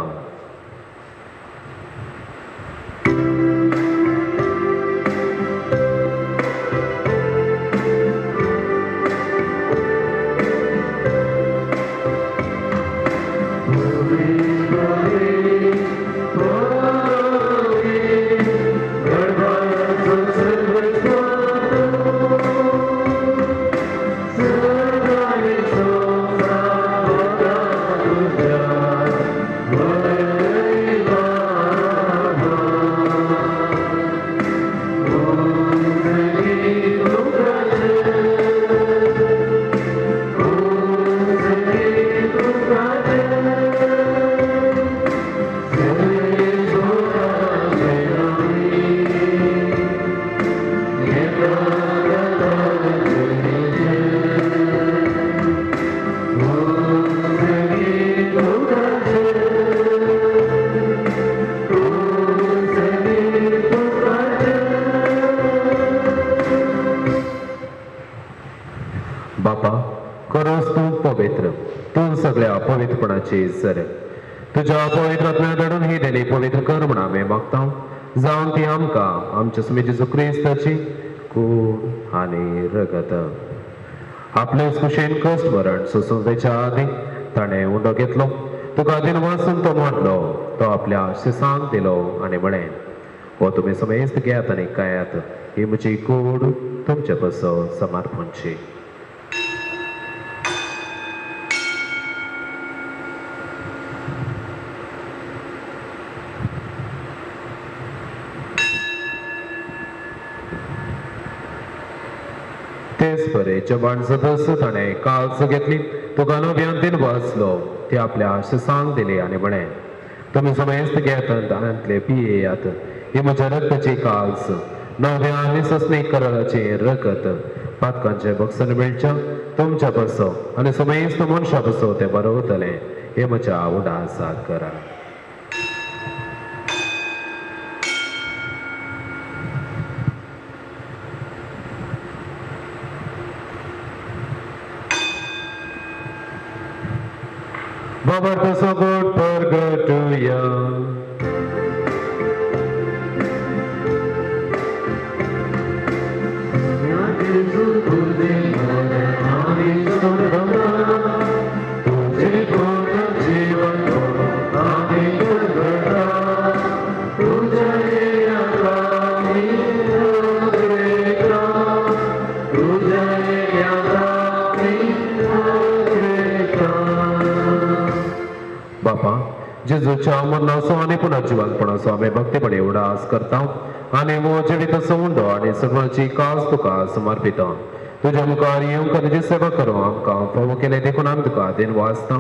बापा खरोच तूं पवित्र, तूं सगळ्या पवित्रपणाची सर. तुज्या पवित्र आत्म्या धाडून ही देणी पवित्र कर म्हण आमी मागता जावन ती आमकां आमच्या सुमी जेजू क्रिस्ताची कूड आनी रगत. आपलेच कुशेन कश्ट मरण सोसूंक वयच्या आदीं ताणें उंडो घेतलो, तुका दिन वासून तो म्हटलो, तो आपल्या शिसांक दिलो आनी म्हळें, हो तुमी समेस्त घेयात आनी खायात, ही म्हजी कूड तुमचे पासो समर्पणची. तेच बरे जेवण सदस्य ताणें काल्स घेतली, तुका नव्यान वाचलो, ती आपल्या शिसांक दिली आनी म्हळें, तुमी समेस्त घेयात आनी पियेयात, ही म्हज्या रक्ताची काल्स, नव्या आनी सस्नीक कराराची रगत, पातकांचे बक्षण मेळच्या तुमच्या बसो आनी समेस्त मनशा बसो तें बरोवतलें, हें म्हज्या उडासाक करा. बाबा सगोट परगटुया. बापा जेजूच्या मरणाचो आनी पुनर्जिवनपणाचो आमी भक्तीपणी उडास करता आनी वो जिवीत उंडो आनी सगळ्यांची कास तुका समर्पिता. तुज्या मुखार येवंक तुजी सेवा करूं आमकां फावो केलें देखून आमी तुका दिन वाचता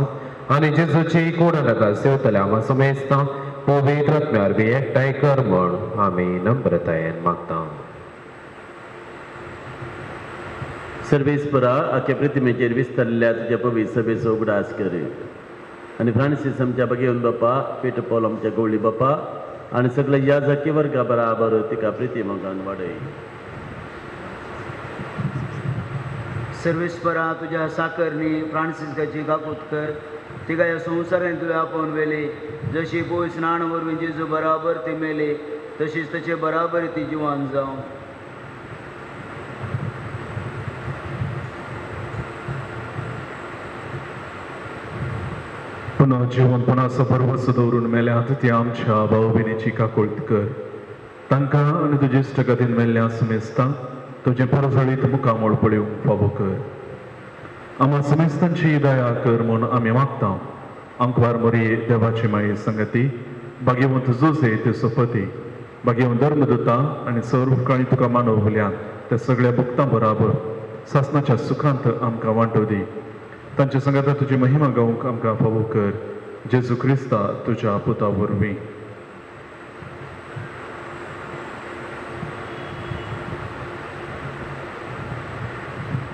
आनी जेजूची कोण नाका सेवतल्या आमा समेजता पवित्र आत्म्या वरवीं एकठांय कर म्हण आमी नम्रतायेन मागता. सर्वेस्परा आख्या प्रतिमेचेर विस्तारल्या तुज्या पवित्र सभेचो उगडास कर आनी फ्रांसीस आमच्या बगेवन बापा, पेटर पॉल आमच्या गवळी बापा आनी सगळे ह्या जाकी वर्गा बराबर तिका प्रिती मोगान वाडय. सर्वेस्परा तुज्या साकरणी फ्रांसिस्काची काकूत कर, तिका ह्या संवसारान तुवें आपोवन व्हेली. जशी पयस स्नान वरवीं जेजू बराबर ती मेली तशीच ताचे बराबर ती जिवान जावं. पुन्हा जिवनपणाचो भरवंसो दवरून मेल्यात ती आमच्या भाव भयणीची काकुळट कर. तांकां आनी तुजे इश्टगतीन मेल्ल्या समेस्तांक तुजें परजळीत मुखामळ पळोवंक फावो कर. आमा समेस्तांची दया कर म्हूण आमी मागता. आंकवार मोरी देवाची माई संगती भाग्यवंत जोजे ते सोपती भाग्यवंत धर्मदुता आनी सर्व काळी तुका मानवल्यात त्या सगळ्या भक्तां बराबर सासनाच्या सुखांत आमकां वांटो दी. तांच्या संगाता तुजी महिमा गावंक आमकां फावो कर. जेजू क्रिस्ता तुज्या पुता वरवीं.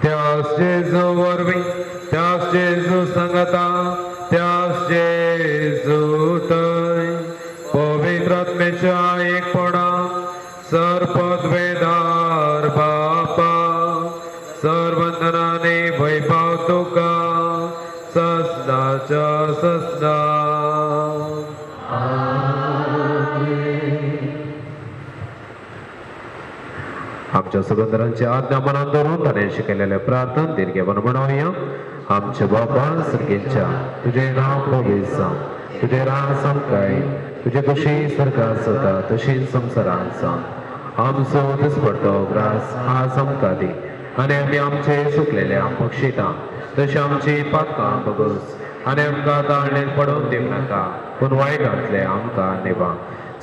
त्यास जेजू वरवीं, त्यास जेजू संगता, त्यास जेजू थंय पवित्र आत्म्याच्या एकपणा सर्वपदवेदार बापा सर्वंदनाने वैभव तुका ससनाच्या ससना. आमच्या सुगंधरांची आज्ञा मनात धरून ताणें शिकयलेलें प्रार्थना दीर्घेवन म्हणोवया. आमच्या बापा सर्गेच्या तुजें नांव पवित्र जावं, तुजें राज आमकां, तुजे कशी स्वर्गांत जाता तशी संवसारांत जावं. आमचो दिसपडतो ग्रास आज आमकां दी आनी आमी आमचे चुकलेले बक्षिता तशें आमची पातकां बगस आनी आमकां ताळणेन पडोवन दिवं नाका पूण वायटांतले आमकां निभा.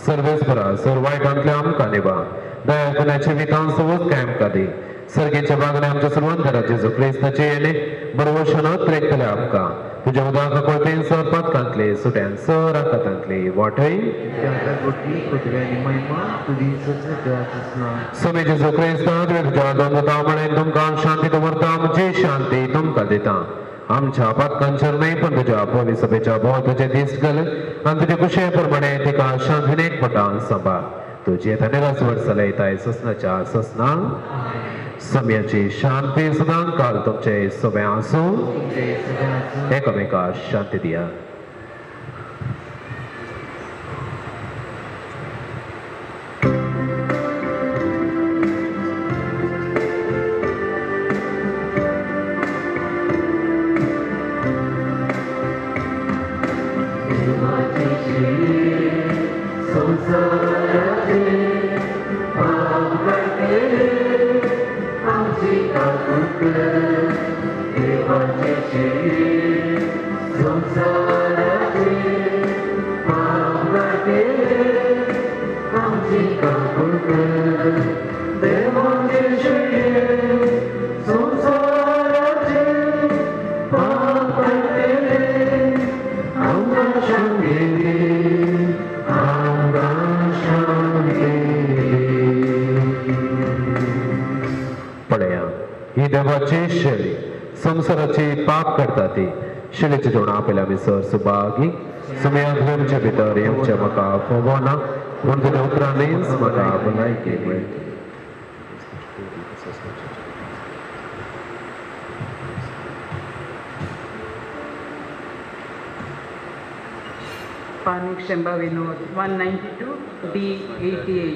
सर्वेस्परा सर वायटांतले आमकां निभा. दया गुण्याचे विधान सवत काय आमकां दी. सर्गेच्या बागने आमच्या सर्वांतरा जेजू क्रिस्ताचे येणे बरोबर त्रेकतले आमकां तुज्या उदका कोळतेन सर पातकांतले सुट्यान सर आकातांतले वाटय. समे जेजू क्रिस्ता तुवें तुज्या दोन म्हळें तुमकां शांती दवरता, आमची शांती तुमकां दिता. आमच्या पातकांचेर न्हय पण तुज्या पवित्र सभेच्या भोव तुजे दीस घाल आनी तुजे कुशे प्रमाणे तिका शांतीन एकपटान सांबाळ. तुझे धन्यवाद चलयताय ससनाच्या ससना. समयाची शांती सदां काल तुमचे सगळे आसूं. एकामेका शांती दिया. ही देवाची शैली संवसाराची पाप करता ती शैलीचे जेवण आपल्या आमी सर सुभागी समया भितर येवचे म्हाका फोवना पूण तुज्या उतरांनीच म्हाका भलायकी मेळटी. पान 192 192 D 88.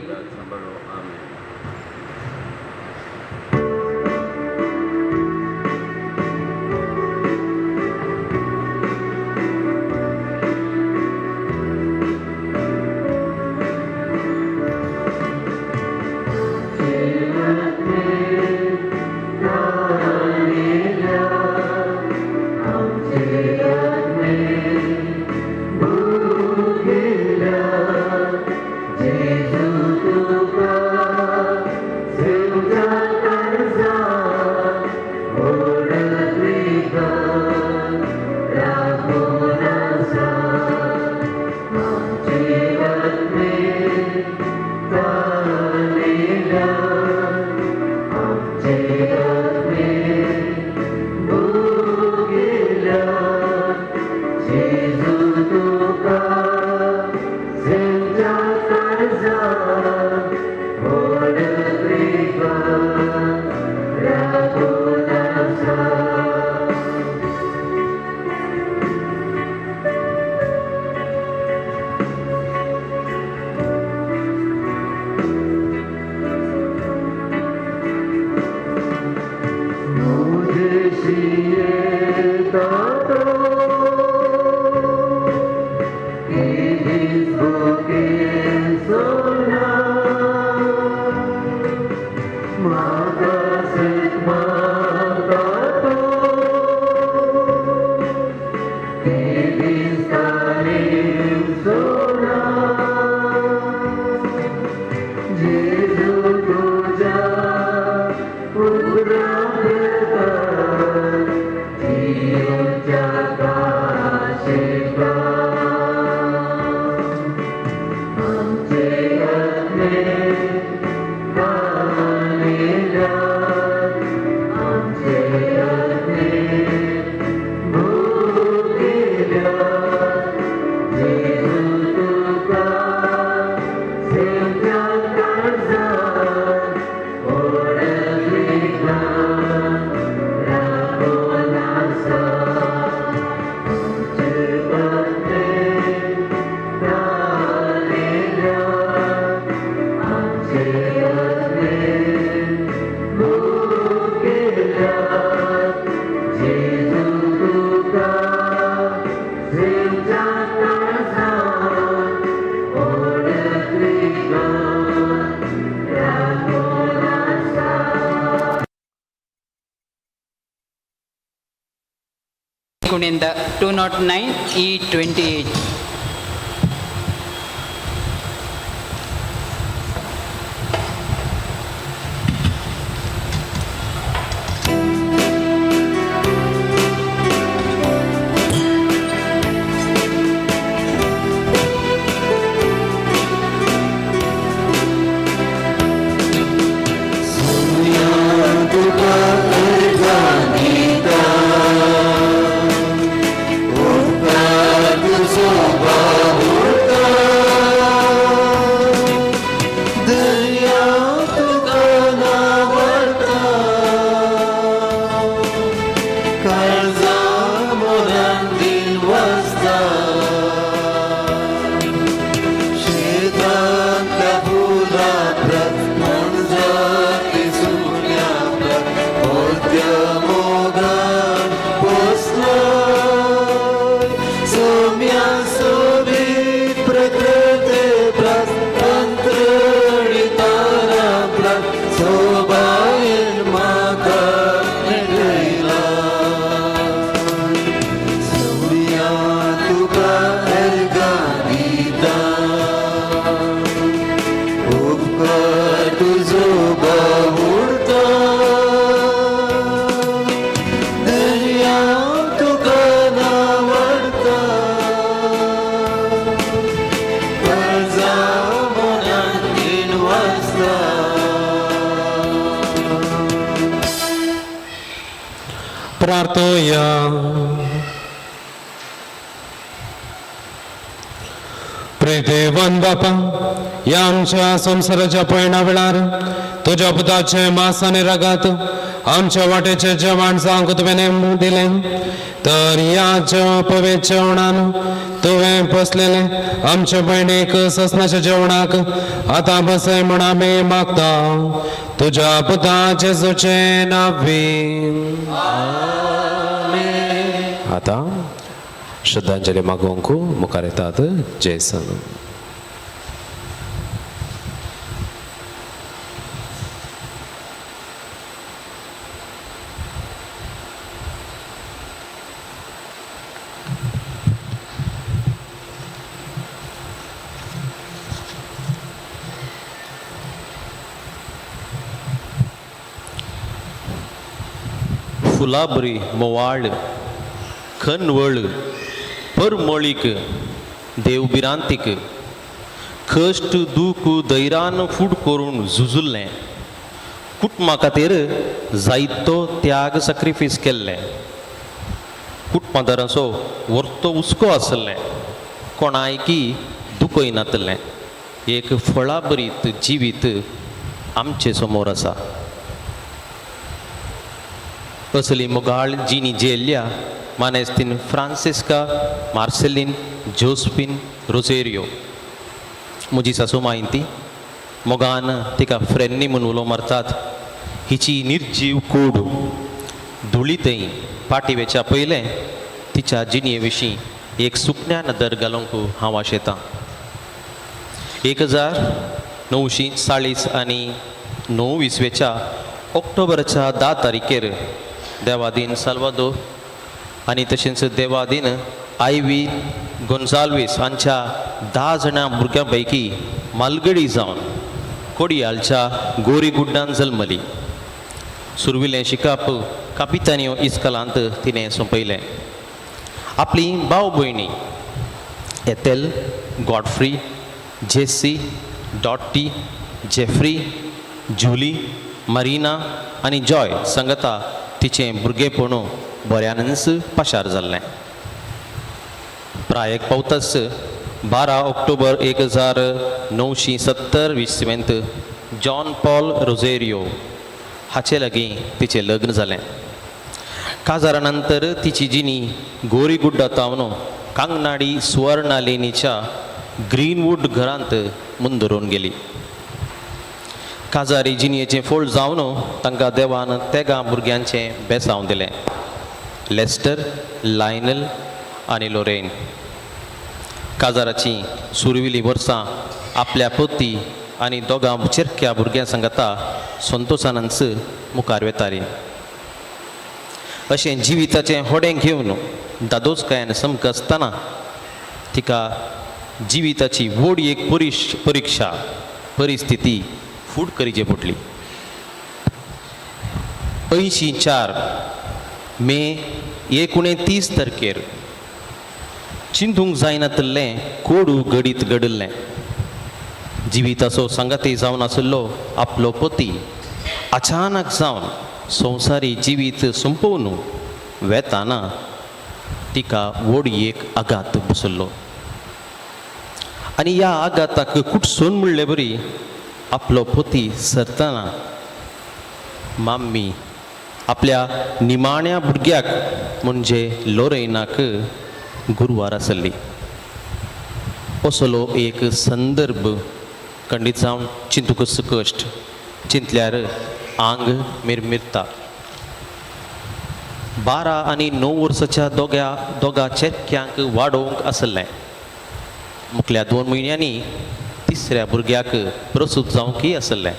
Jesus, Kuninda 209 E28. प्रितेवन बापा, ह्या आमच्या संवसाराच्या पयणा वेळार तुज्या पुताचें मास आनी रगत आमच्या वाटेचें जेवण जावंक तुवें दिलें, तर ह्या पवित्र जेवणान तुवें बसलेलें आमच्या भयणीक ससनाच्या जेवणाक आतां बसय म्हूण आमी मागता तुज्या पुता जेजूचें नांवी. आतां श्रद्धांजली मागोवंक मुखार येतात जेसन. फुलाबरी मोवाळ खनवळ परमळीक देवभिरांतीक कश्ट दूख धैरान फूड करून झुजुल्लें कुटुंबा खातीर जायतो त्याग सॅक्रिफायस केल्लें कुटुंबादारांचो वर्तो हुस्को आसलें कोणायकी दुखयनातलें एक फळाभरीत जिवीत आमचे समोर आसा. असली मोगाळ जिणी जेल्ल्या मानेस्तीन फ्रांसिस्का मार्सेलीन जोस्फिन रोजेरियो म्हजी सासू मायंती मोगान तिका फ्रेन्नी म्हूण उलो मारतात. हिची निर्जीव कूड धुळीतय पाटी वेच्या पयलें तिच्या जिणये विशीं एक सुकण्या नदर घालूंक हांव आशेतां. 1940 आनी 9 इसवेच्या ऑक्टोबराच्या 10 तारखेर देवादीन साल्वादोर आनी तशेंच देवादीन आयवी गोन्साल्वीस हांच्या 10 जाणां भुरग्यां पैकी मालगडी जावन कोडियालच्या गोरीगुड्डान जल्मली. सुरविलें शिकप कापितानियो इस्कलांत तिणें सोंपयलें. आपली भाव भयणी Ethel, Godfrey, Jessie, Dotty, Jeffrey, Julie, Marina आनी जॉय संगता तिचें भुरगेपण बऱ्यानच पाशार जाल्लें. प्रायक पावताच 12 ऑक्टोबर 1970 इसवेंत जॉन पॉल रोजेरियो हाचे लागीं तिचें लग्न जालें. काजारा नंतर तिची जिणी गोरीगुड्डा तावन कांगनाडी सुवर्णालेनीच्या ग्रीनवूड घरांत मुंदरून गेली. काजारी जिणयेचें फोळ जावन तांकां देवान तेगां भुरग्यांचें बेसांव दिलें, लेस्टर, लायनल आनी लोरेन. काजाराचीं सुरविलीं वर्सां आपल्या पती आनी दोगां चेरक्या भुरग्यां सांगाता संतोशानच मुखार वेतालीं. अशें जिविताचें होडें घेवन दादोसकायेन समक आसतना तिका जिविताची व्हड एक परिक्षा परिस्थिती फूट करीचे पडली. 84 मे 29 तारखेर चिंतूंक जायनातल्लें कोडू घडीत घडिल्लें. जिविताचो सांगाती जावन आशिल्लो आपलो पती अचानक जावन संवसारी जिवीत सोंपोवन वेताना तिका व्हड एक आघात बसलो आनी ह्या आघाताक कुटसून म्हणले बरी आपलो पती सरतना माम्मी आपल्या निमाण्या भुरग्याक म्हणजे लोरेनाक गुरवार आसली. असलो एक संदर्भ खंडीत जावन चिंतूकच कश्ट, चिंतल्यार आंग मिरमिरता. 12 आनी 9 वर्साच्या दोगा चेरक्यांक वाडोवंक आसलें. मुखल्या 2 म्हयन्यांनी तिसऱ्या भुरग्याक प्रसूत जावंकय आसलें.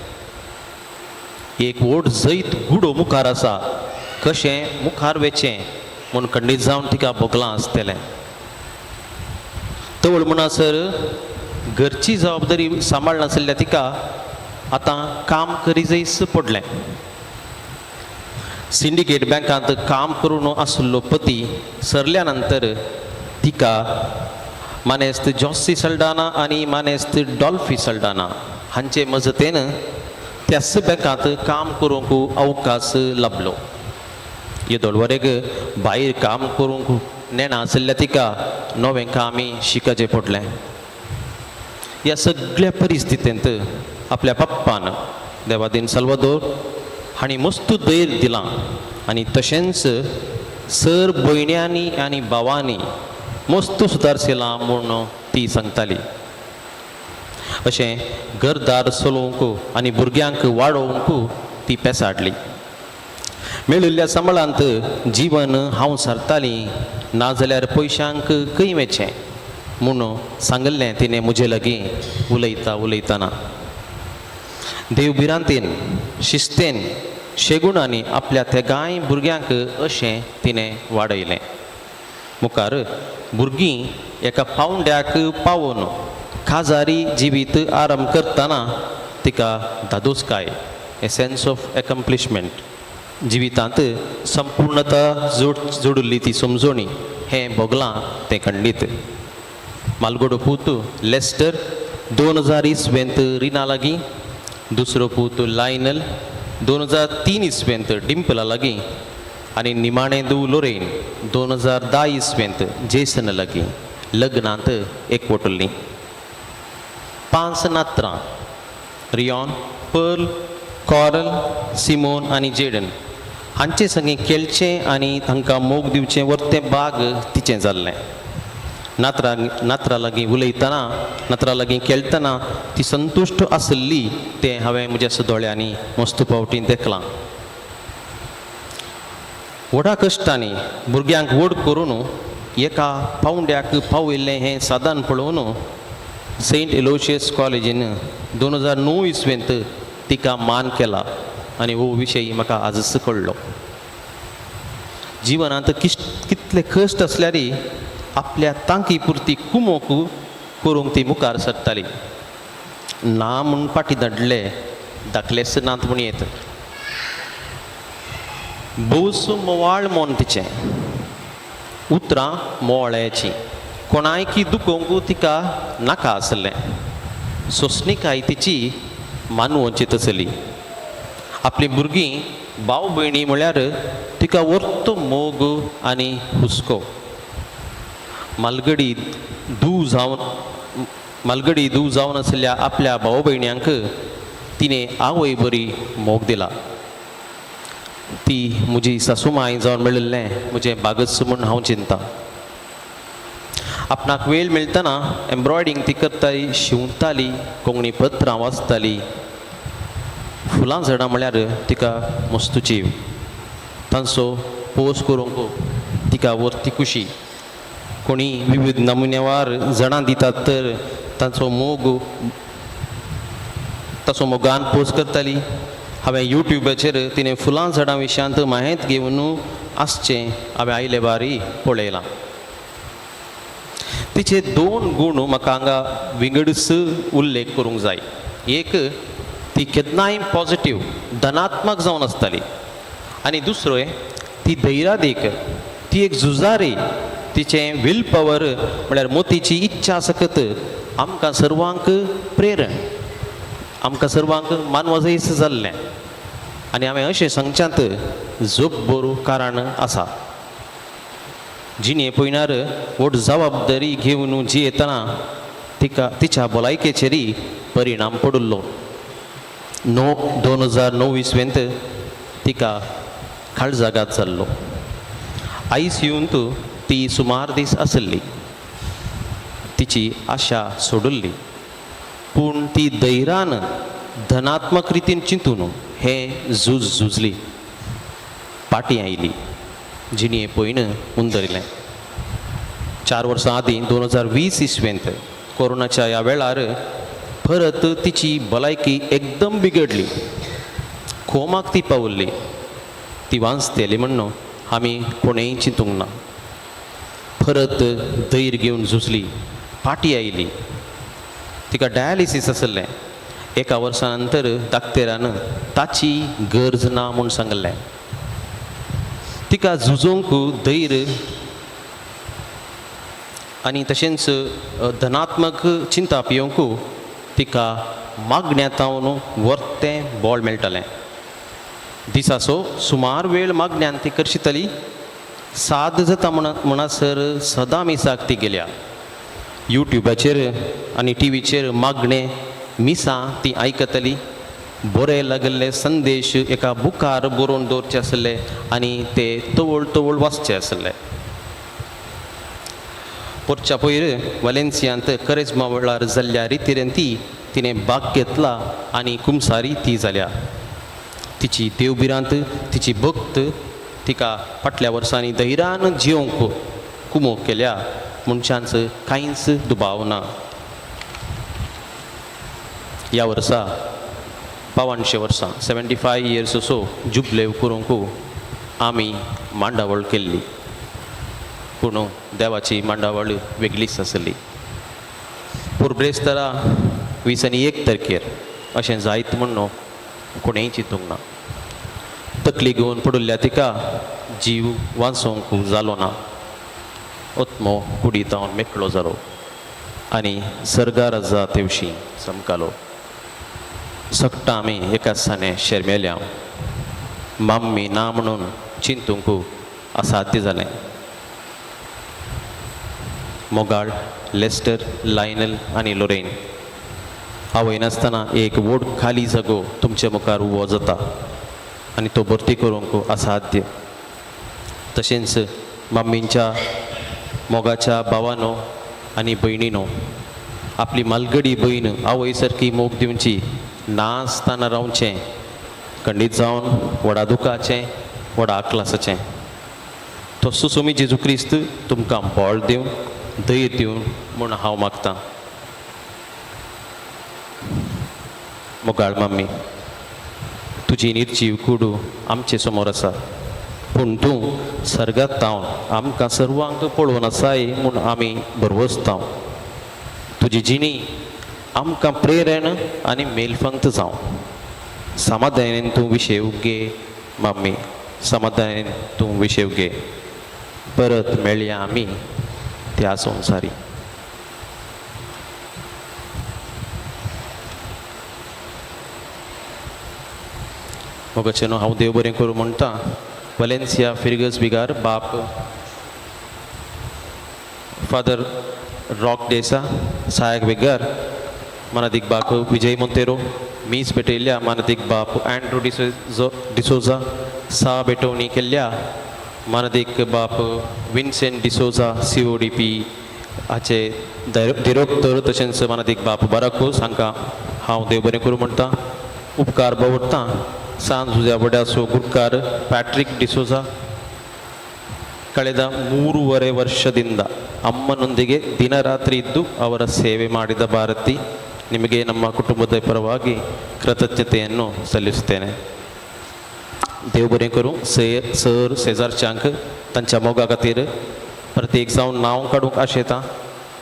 एक व्हड जैत गुडो मुखार आसा, कशें मुखार वेचें म्हूण खंडीत जावन तिका भोगलां आसतलें. तवळ म्हणसर घरची जबाबदारी सांबाळनासल्या तिका आतां काम करीजयच पडलें. सिंडिकेट बँकांत काम करून आशिल्लो पती सरल्या नंतर तिका मानेस्त जॉसी सल्डाना आनी मानेस्त डॉल्फी सल्डाना हांचे मजतेन त्याच बँकांत काम करूंक अवकाश लाबलो. येदोळ वरेग भायर काम करूंक नेणा आशिल्ल्या तिका नवें कामय शिकचें पडलें. ह्या सगळ्या परिस्थितींत आपल्या पप्पान देवादीन साल्वादोर हांणी मस्त धैर्य दिलां आनी तशेंच सर भयण्यांनी आनी भावांनी मस्त सुदारशिलां म्हूण ती सांगताली. अशें घरदार चलोवंक आनी भुरग्यांक वाडोवंक ती पेसाडली. मेळिल्ल्या सांबाळांत जिवन हांव सारतालीं, नाजाल्यार पयशांक खंय वेचें म्हूण सांगिल्लें तिणें म्हजे लागीं उलयता उलयतना. देव भिरांतेन, शिस्तेन, शेगुणांनी आपल्या तेगांय भुरग्यांक अशें तिणें वाडयलें. मुखार भुरगीं एका पावंड्याक पावोवन काजारी जिवीत आरंभ करतना तिका धादोसकाय, ए सेन्स ऑफ एकम्प्लिशमेंट, जिवितांत संपूर्णता जोडिल्ली ती समजोणी हें भोगलां तें खंडीत. मालगोडो पूत लेस्टर 2000 इस्वेंत रिना लागीं, दुसरो पूत लायनल 2003 इस्वेंत डिंपला लागीं आनी निमाणें दू लोरेन 2010 इस्वेंत जेसन लागीं लग्नांत एकवटल्लीं. 5 नात्रां रियॉन, पर्ल, कॉरल, सिमोन आनी जेडन हांचे संगी खेळचें आनी तांकां मोग दिवचें वर्तें बाग तिचें जाल्लें. नात्रा लागीं उलयतना, नात्रा लागीं खेळटना ती संतुश्ट आसली तें हांवें म्हज्या दोळ्यांनी मस्त फावटी देखलां. व्हडा कश्टांनी भुरग्यांक व्हड करून एका पावंड्याक पावयल्लें हें साधन पळोवन सेंट एलोशियस कॉलेजीन 2009 इस्वेंत तिका मान केला आनी हो विशय म्हाका आजच कळ्ळो. जिवनांत कितले कश्ट आसल्यार आपल्या तांकी पुरती कुमोक करूंक ती मुखार सरताली. ना म्हूण फाटीं धाडले धाकलेच नात म्हूण येत. भोवस मोवाळ मन तिचें, उतरां मोवाळ्याचीं, कोणायकी दुखोवंक तिका नाका आसलें. सोंसणीकाय तिची मानवची तसली. आपलीं भुरगीं भाव भयणी म्हळ्यार तिका वर्तो मोग आनी हुस्को. मालगडी धूव जावन आशिल्ल्या आपल्या भाव भयण्यांक तिणें आवय बरी मोग दिला. ती म्हजी सासूमाय जावन मेळिल्लें म्हजें बागच म्हूण हांव चिंता. आपणाक वेळ मेळटना एम्ब्रॉयडींग ती करताली, शिंवताली, कोंकणी पत्रां वाचताली. फुलां झाडां म्हळ्यार तिका मस्तू जीव. तांचो पोस करूंक तिका व्हरती खुशी. कोणी विविध नमुन्यावार झाडां दितात तर तांचो मोग ताचो मोगान पोस करताली. हांवें युट्यूबाचेर तिणें फुलां झाडां विशयांत म्हायत घेवन आसचें हांवें आयले बारी पळयलां. तिचे दोन गूण म्हाका हांगा विंगडच उल्लेख करूंक जाय. एक, ती केन्नाय पॉजिटीव धनात्मक जावन आसताली आनी दुसरो ती धैर्यादीक, ती एक झुजारी. तिचें will power म्हळ्यार मोतीची इच्छा सकत आमकां सर्वांक प्रेरण, आमकां सर्वांक मानवजयस जाल्लें आनी हांवें अशें सांगच्यांत जब्बर कारण आसा. जिणे पयणार व्हड जबाबदारी घेवन जियेतना तिका तिच्या भलायकेचेरय परिणाम पडिल्लो. 2009 इसवेंत तिका काळजाघात जाल्लो. आयसीयूंत ती सुमार दीस आसली. तिची आशा सोडिल्ली पूण ती धैर्यान धनात्मक रितीन चिंतून हें झूज झुजली, पाटी आयली, जिणें पयन मुंदरिलें. 4 वर्सां आदीं 2020 इसवेंत कोरोनाच्या ह्या वेळार परत तिची भलायकी एकदम बिगडली. कोमाक ती पावल्ली. ती वांचतली म्हण्ण आमी कोणेय चिंतूंक ना. परत धैर्य घेवन झुजली, पाटी आयली. तिका डायलिसीस आसलें. एका वर्सा नंतर दाक्तेरान ताची गरज ना म्हूण सांगलें. तिका झुजोंक धैर्य आनी तशेंच धनात्मक चिंता पियोंक तिका मागण्यांत वर्तें बळ मेळटालें. दिसाचो सुमार वेळ मागण्यान ती करशिताली. साद जाता म्हणसर सदां मिसाक ती गेल्या. युट्युबाचेर आनी टिवीचेर मागणें मिसां ती आयकतली. बरे लागल्ले संदेश एका बुकार बरोवन दवरचे आसले आनी ते तवळ तवळ वाचचे आसले. पोरच्या पयर वालेन्सियांत करेजमा वेळार जाल्ल्या रितीरेन ती तिणें भाग घेतला आनी कुमसारी ती जाल्या. तिची देवभिरांत, तिची भक्त तिका फाटल्या वर्सांनी धैर्यान जियोंक कुमोक केल्या मनशांच कांयच दुबाव ना. ह्या वर्सा 85 वर्सां 75 इयर्स असो जुबलेव करूंक आमी मांडावळ केल्ली पूण देवाची मांडावळ वेगळीच आसली. पुर्ब्रेस्तरा 21 तारखेर अशें जायत म्हूण कोणेय चिंतूंक ना. तकली घेवन पडिल्ल्या तिका जीव वाचोवंक जालो ना. आत्मो कुडीतावन मेकळो जालो आनी सर्गाराजा तेवशी चमकालो. सगटां आमी एका दिसांनी शेरमेल्या. माम्मी ना म्हणून चिंतूंक असाध्य जालें. मोगाळ लेस्टर, लायनल आनी लोरेन आवय नासतना एक व्हड खाली जागो तुमचे मुखार उबो जाता आनी तो भरती करूंक असाध्य. तशेंच मम्मींच्या मोगाच्या भावानो आनी भयणीनो, आपली मालगडी भयण आवय सारकी मोग दिवची नासतना रावचें खंडीत जावन व्हडा दुखाचें, व्हडा आकलासाचें. तो सुसोमी जेजू क्रिस्त तुमकां बळ दिवन, धैर्य दिवन म्हूण हांव मागतां. मोगाळ मम्मी, तुजी निर्जीव कुडू आमचे समोर आसा पूण तूं सर्गात तावन आमकां सर्वांक पळोवन आसाय म्हूण आमी भरवसताव. तुजी जिणी आमकां प्रेरण आनी मेलफंत जावं. समाधानान तूं विशेव घे मम्मी, समाधानान तूं विशेव घे. परत मेळया आमी त्या संवसारी. मोगाचें न्हू हांव देव बरें करूं म्हणटा. वलेन्सिया फिर्गज बिगार बाप फादर रॉक डेसा, सहायक बिगार मानादीक बाप विजय मोंतेरो, मीस भेटयल्ल्या मानादीक बाप अँड्रू डिसोजा, सा भेटवणी केल्ल्या मानादीक बाप विन्सेंट डिसोजा CODP हाचे दिरोक्तर, तशेंच मानादीक बाप बाराकोस हांकां हांव देव बरें करूं म्हणटा. उपकार बवडटा सांज जुझ्या वड्याचो ಗುರ್ಕಾರ ಪ್ಯಾಟ್ರಿಕ್ ಡಿಸೋಜಾ ಕಳೆದ 3.5 ವರ್ಷದಿಂದ ಅಮ್ಮನೊಂದಿಗೆ ದಿನರಾತ್ರಿ ಇದ್ದು ಅವರ ಸೇವೆ ಮಾಡಿದ ಭಾರತಿ, ನಿಮಗೆ ನಮ್ಮ ಕುಟುಂಬದ ಪರವಾಗಿ ಕೃತಜ್ಞತೆಯನ್ನು ಸಲ್ಲಿಸುತ್ತೇನೆ. देव बरें करूं सर शेजारच्यांक तांच्या मोगा खातीर. प्रत्येक जावन नांव काडूंक आशेता.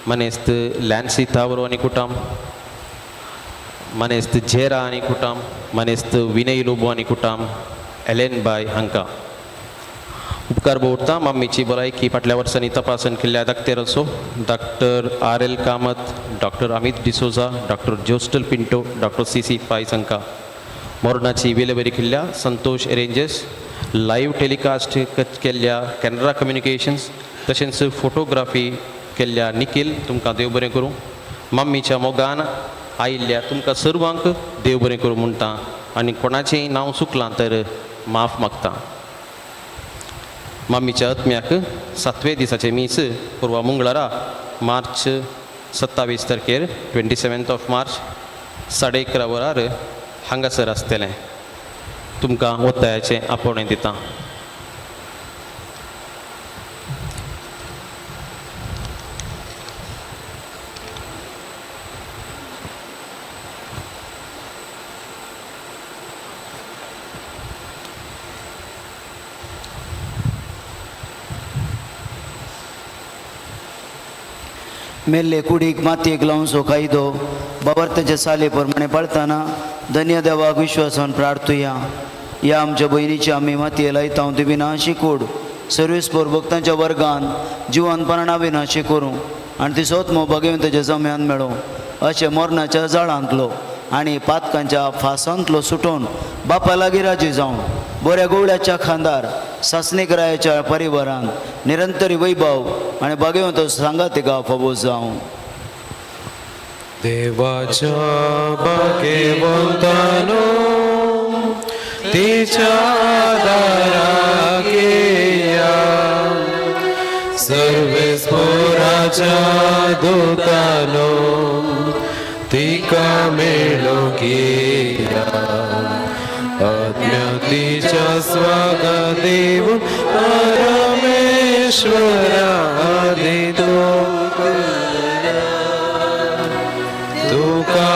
मनेस्त लॅन्सी तावरो आनी कुटाम, मनेस्त जेरा आनी कुटाम, मनेस्त विनय लोबो आनी कुटाम, एलेन बाय हांकां उपकार भोवता. मम्मीची भलायकी फाटल्या वर्सांनी तपासण केल्ल्या दाक्तेराचो doctor R L Kamat, doctor Amit D'Souza, doctor Jostal Pinto, doctor C C Paes हांकां. मोरणाची विलेवरी केल्ल्या संतोष एरेंजस, लायव्ह टेलिकास्ट केल्ल्या कॅनरा कम्युनिकेशन्स, तशेंच फोटोग्राफी केल्ल्या निखील, तुमकां देव बरें करूं. मम्मीच्या मोगान आयिल्ल्या तुमकां सर्वांक देव बरें करूं म्हणटा आनी कोणाचेंय नांव चुकलां तर माफ मागता. मम्मीच्या आत्म्याक सातवे दिसाचें मीस पुर्वा मंगळारा मार्च 27 तारखेर 27 ऑफ मार्च 11:30 वरार हांगासर आसतलें. तुमकां ಒತ್ತಾಯಾचें आपोवणें दिता. मेल्ले कुडीक मातयेक लावचो कायदो बाबर्ताच्या साले प्रमाणे पाळताना धन्य देवाक विश्वासान प्रार्थुया. ह्या आमच्या भयणीची आमी मातये लायता ती विनाशी कूड सर्वीस भक्तांच्या वर्गान जिवनपणा विनाशी करूं आनी ती सोतमो भगवंताच्या जम्यान मेळूं अशें मरणाच्या जाळांतलो आनी पातकांच्या फासांतलो सुटोवन बापा लागीं राजी जावन बऱ्या गोवळ्याच्या खांदार सासणीक रायाच्या परिवारान निरंतर वैभव आनी भगवंत सांगात तिका फावो जावं. देवाच्या भाग्यवंतानो तिच्या दाराक येया, सर्वेस्पोराच्या दूतानो तिका मेळोंक येया. आत्म्या स्वागत देव परमेश्वरा दितो तुका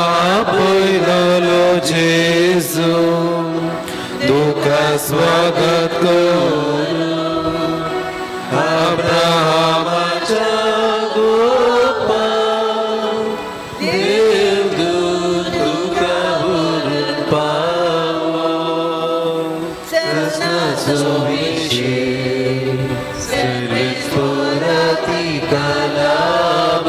पयलो जेजू तुका स्वागत करूं अब्राहमाच्या गोपान देवदूत तुका व्हरून पावो सजनाचो विशय सर्वेस्पोरा तिका लाभ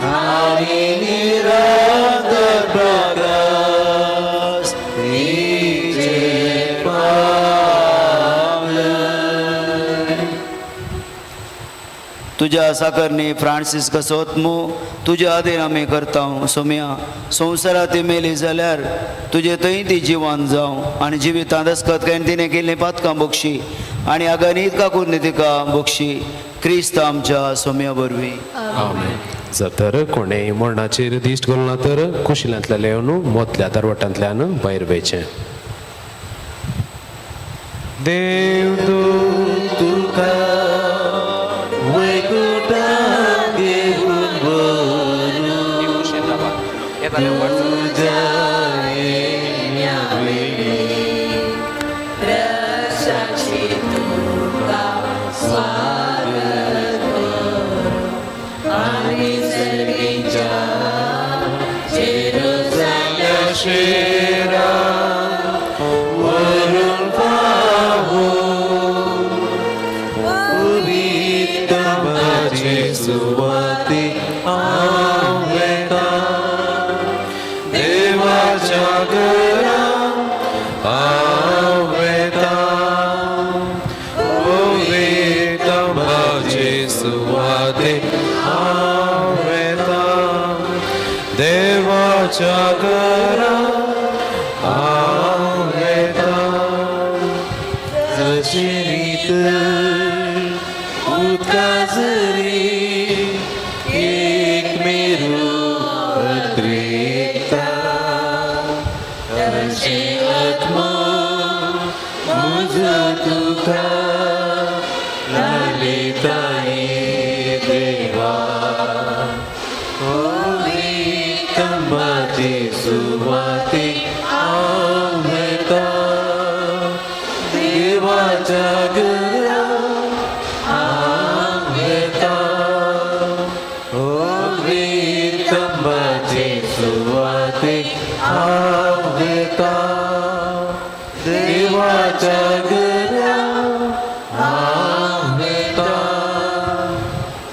आनी निरंतर प्रकाश तिचेर पावले. तुज्या साकरणी फ्रांसीस कसोत मू तुज्या आदीन आमी करता सोम्या संवसारात ती मेली जाल्यार तुजे थंय ती जिवान जावं आनी जिवितांत अस्कत कांय तिणें केल्लीं पातकां बक्षी आनी अगणीत काकून तिका बक्षी क्रिस्त आमच्या सोम्या वरवीं. आमेन. जर तर कोणेय मरणाचेर दिश्ट घालना तर कुशिलांतल्यान येवन मोतल्या दरवटांतल्यान भायर वयचें. देवदूत तुका वैकुंठाक घेवन व्हरूं तुज्या येण्या वेळी रक्षाची तुका स्वागत करूं आनी सर्गीच्या जेरुजाल्या शेरा व्हरून पावो पवित्रमाचे सुवाती हांव वेता देवाच्या घरा हांव वेता पवित्रमाचे सुवाते हांव वेता देवाच्या घरा हांव वेता जशी रीत उदका जरी एक मेरू अद्रिता म्हजो तुका ललिताई देवा पवित्रंबाचे सुवाते हांव वेता देवाच्या घरा हांव वेता पवित्रंबाचे सुवाते हांव वेता देवाच्या घरा हांव वेता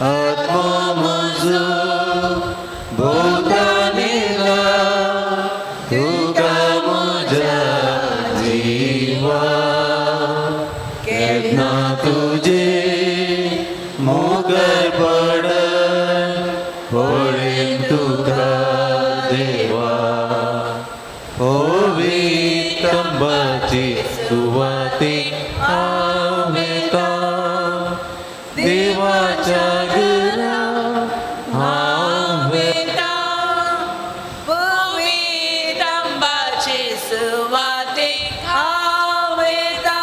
आत्मो म्हजो भोंवतणीला तुका म्हज्या जिवा केन्ना तुजे मुखार पडन पळयन तुका देवा पवित्रंबाची सुवाते हांव वेता देवाच्या घरा हांव वेता पवित्रंबाचे सुवाते हांव वेता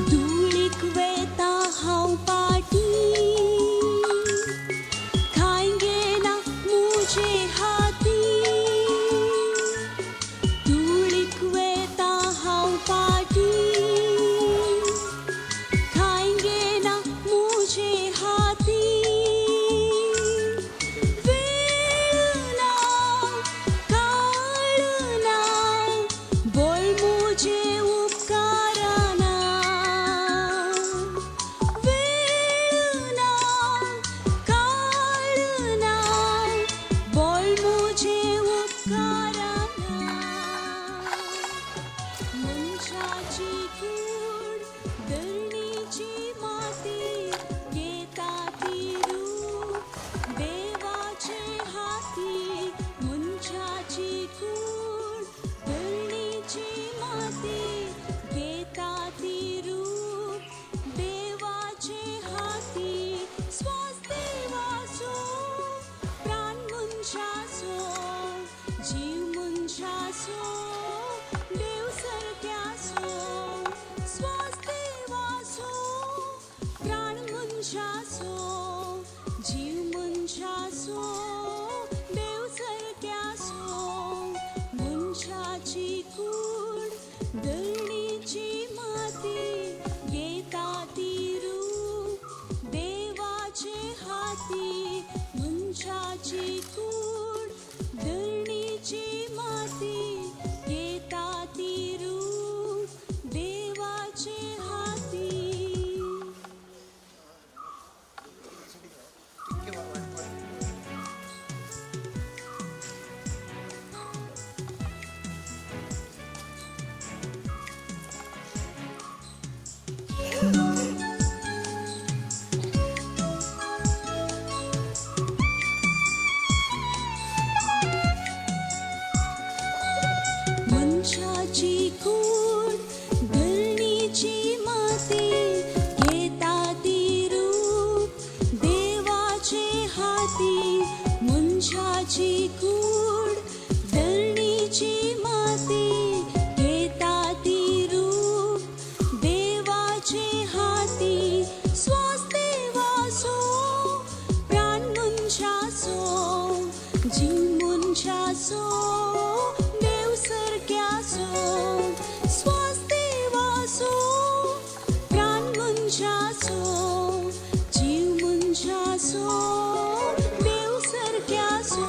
धुळीक वेता हांव पाटी खायगे ना मुजे हाती धुळीक वेता हांव पाटी खायगे ना मुजे हाती वेळ ना काळ ना बोल मुझे उपकाराना वेळ ना काळ ना बोल मुझे उपकाराना मनशाची कूड धरणीची माती घेता ती रूप देवाचे हाती मनशाची कूड धरणीची माती घेता ती रूप देवाचे हाती स्वास देवाचो प्राण मनशाचो जीव मनशाचो देव सारक्याचो स्वास देवाचो प्राण मनशाचो जीव मनशाचो देव सारक्याचो मनशाची कूड धरणीची माती घेता ती रूप देवाचे हाती मनशाची कूड धरणीची माती घेता ती रूप देवाचे हाती. मनशाची कूड धरणीची माती घेता ती रूप देवाचे हाती मनशाची कूड धरणीची माती घेता ती रूप देवाचे हाती स्वास देवाचो प्राण मनशाचो जीव मनशाचो देव सारक्याचो स्वास देवाचो प्राण मनशाचो जीव मनशाचो देव सारक्याचो.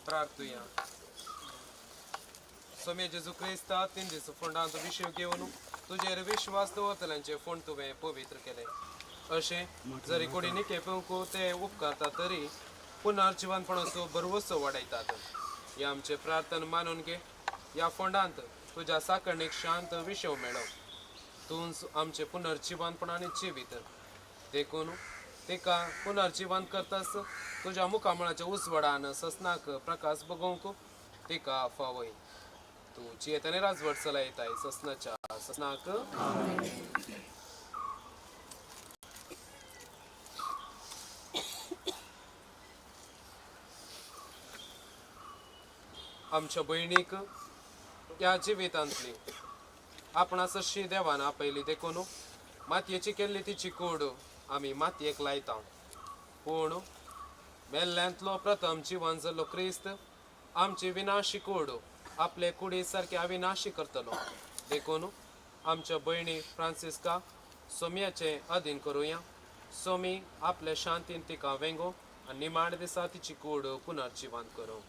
प्रार्थुया. सोम्या जेजू क्रिस्ता तीन दीस फोंडांत विशीव घेवन तुजेर विश्वास दवरतल्यांचे फोंड तुवें पवित्र केले. अशें जरी कुडी निकेपूंक ते उपकारता तरी पुनर्जिवनपणाचो भरवसो वाडयतात. हे आमचे प्रार्थना मानून घे. ह्या फोंडांत तुज्या साकरणीक शांत विशव मेळो. तूंच आमचे पुनर्जिवनपण आनी जिवीत देखून तिका पुनर्जिवन करतास तुज्या मुखामळाच्या उजवाडान ससनाक प्रकाश बगोवंक तिका फावय. तूं जियेताने राजवट चलयताय ससनाच्या ससनाक. आमच्या भयणीक ह्या जिवितांतली आपणा सशी देवान आपयली देखून मातयेची केल्ली तिची कूड आमी मातयेक लायता. पूण मेल्ल्यांतलो प्रथम जिवन जाल्लो क्रिस्त आमची विनाशी कूड आपले कुडी सारकी अविनाशी करतलो. देखून आमच्या भयणी फ्रांसिस्का सोम्याचें अधीन करुया. सोमी आपले शांतीन तिका वेंगो आनी निमाण दिसा तिची कूड पुनर्जिवन करूं.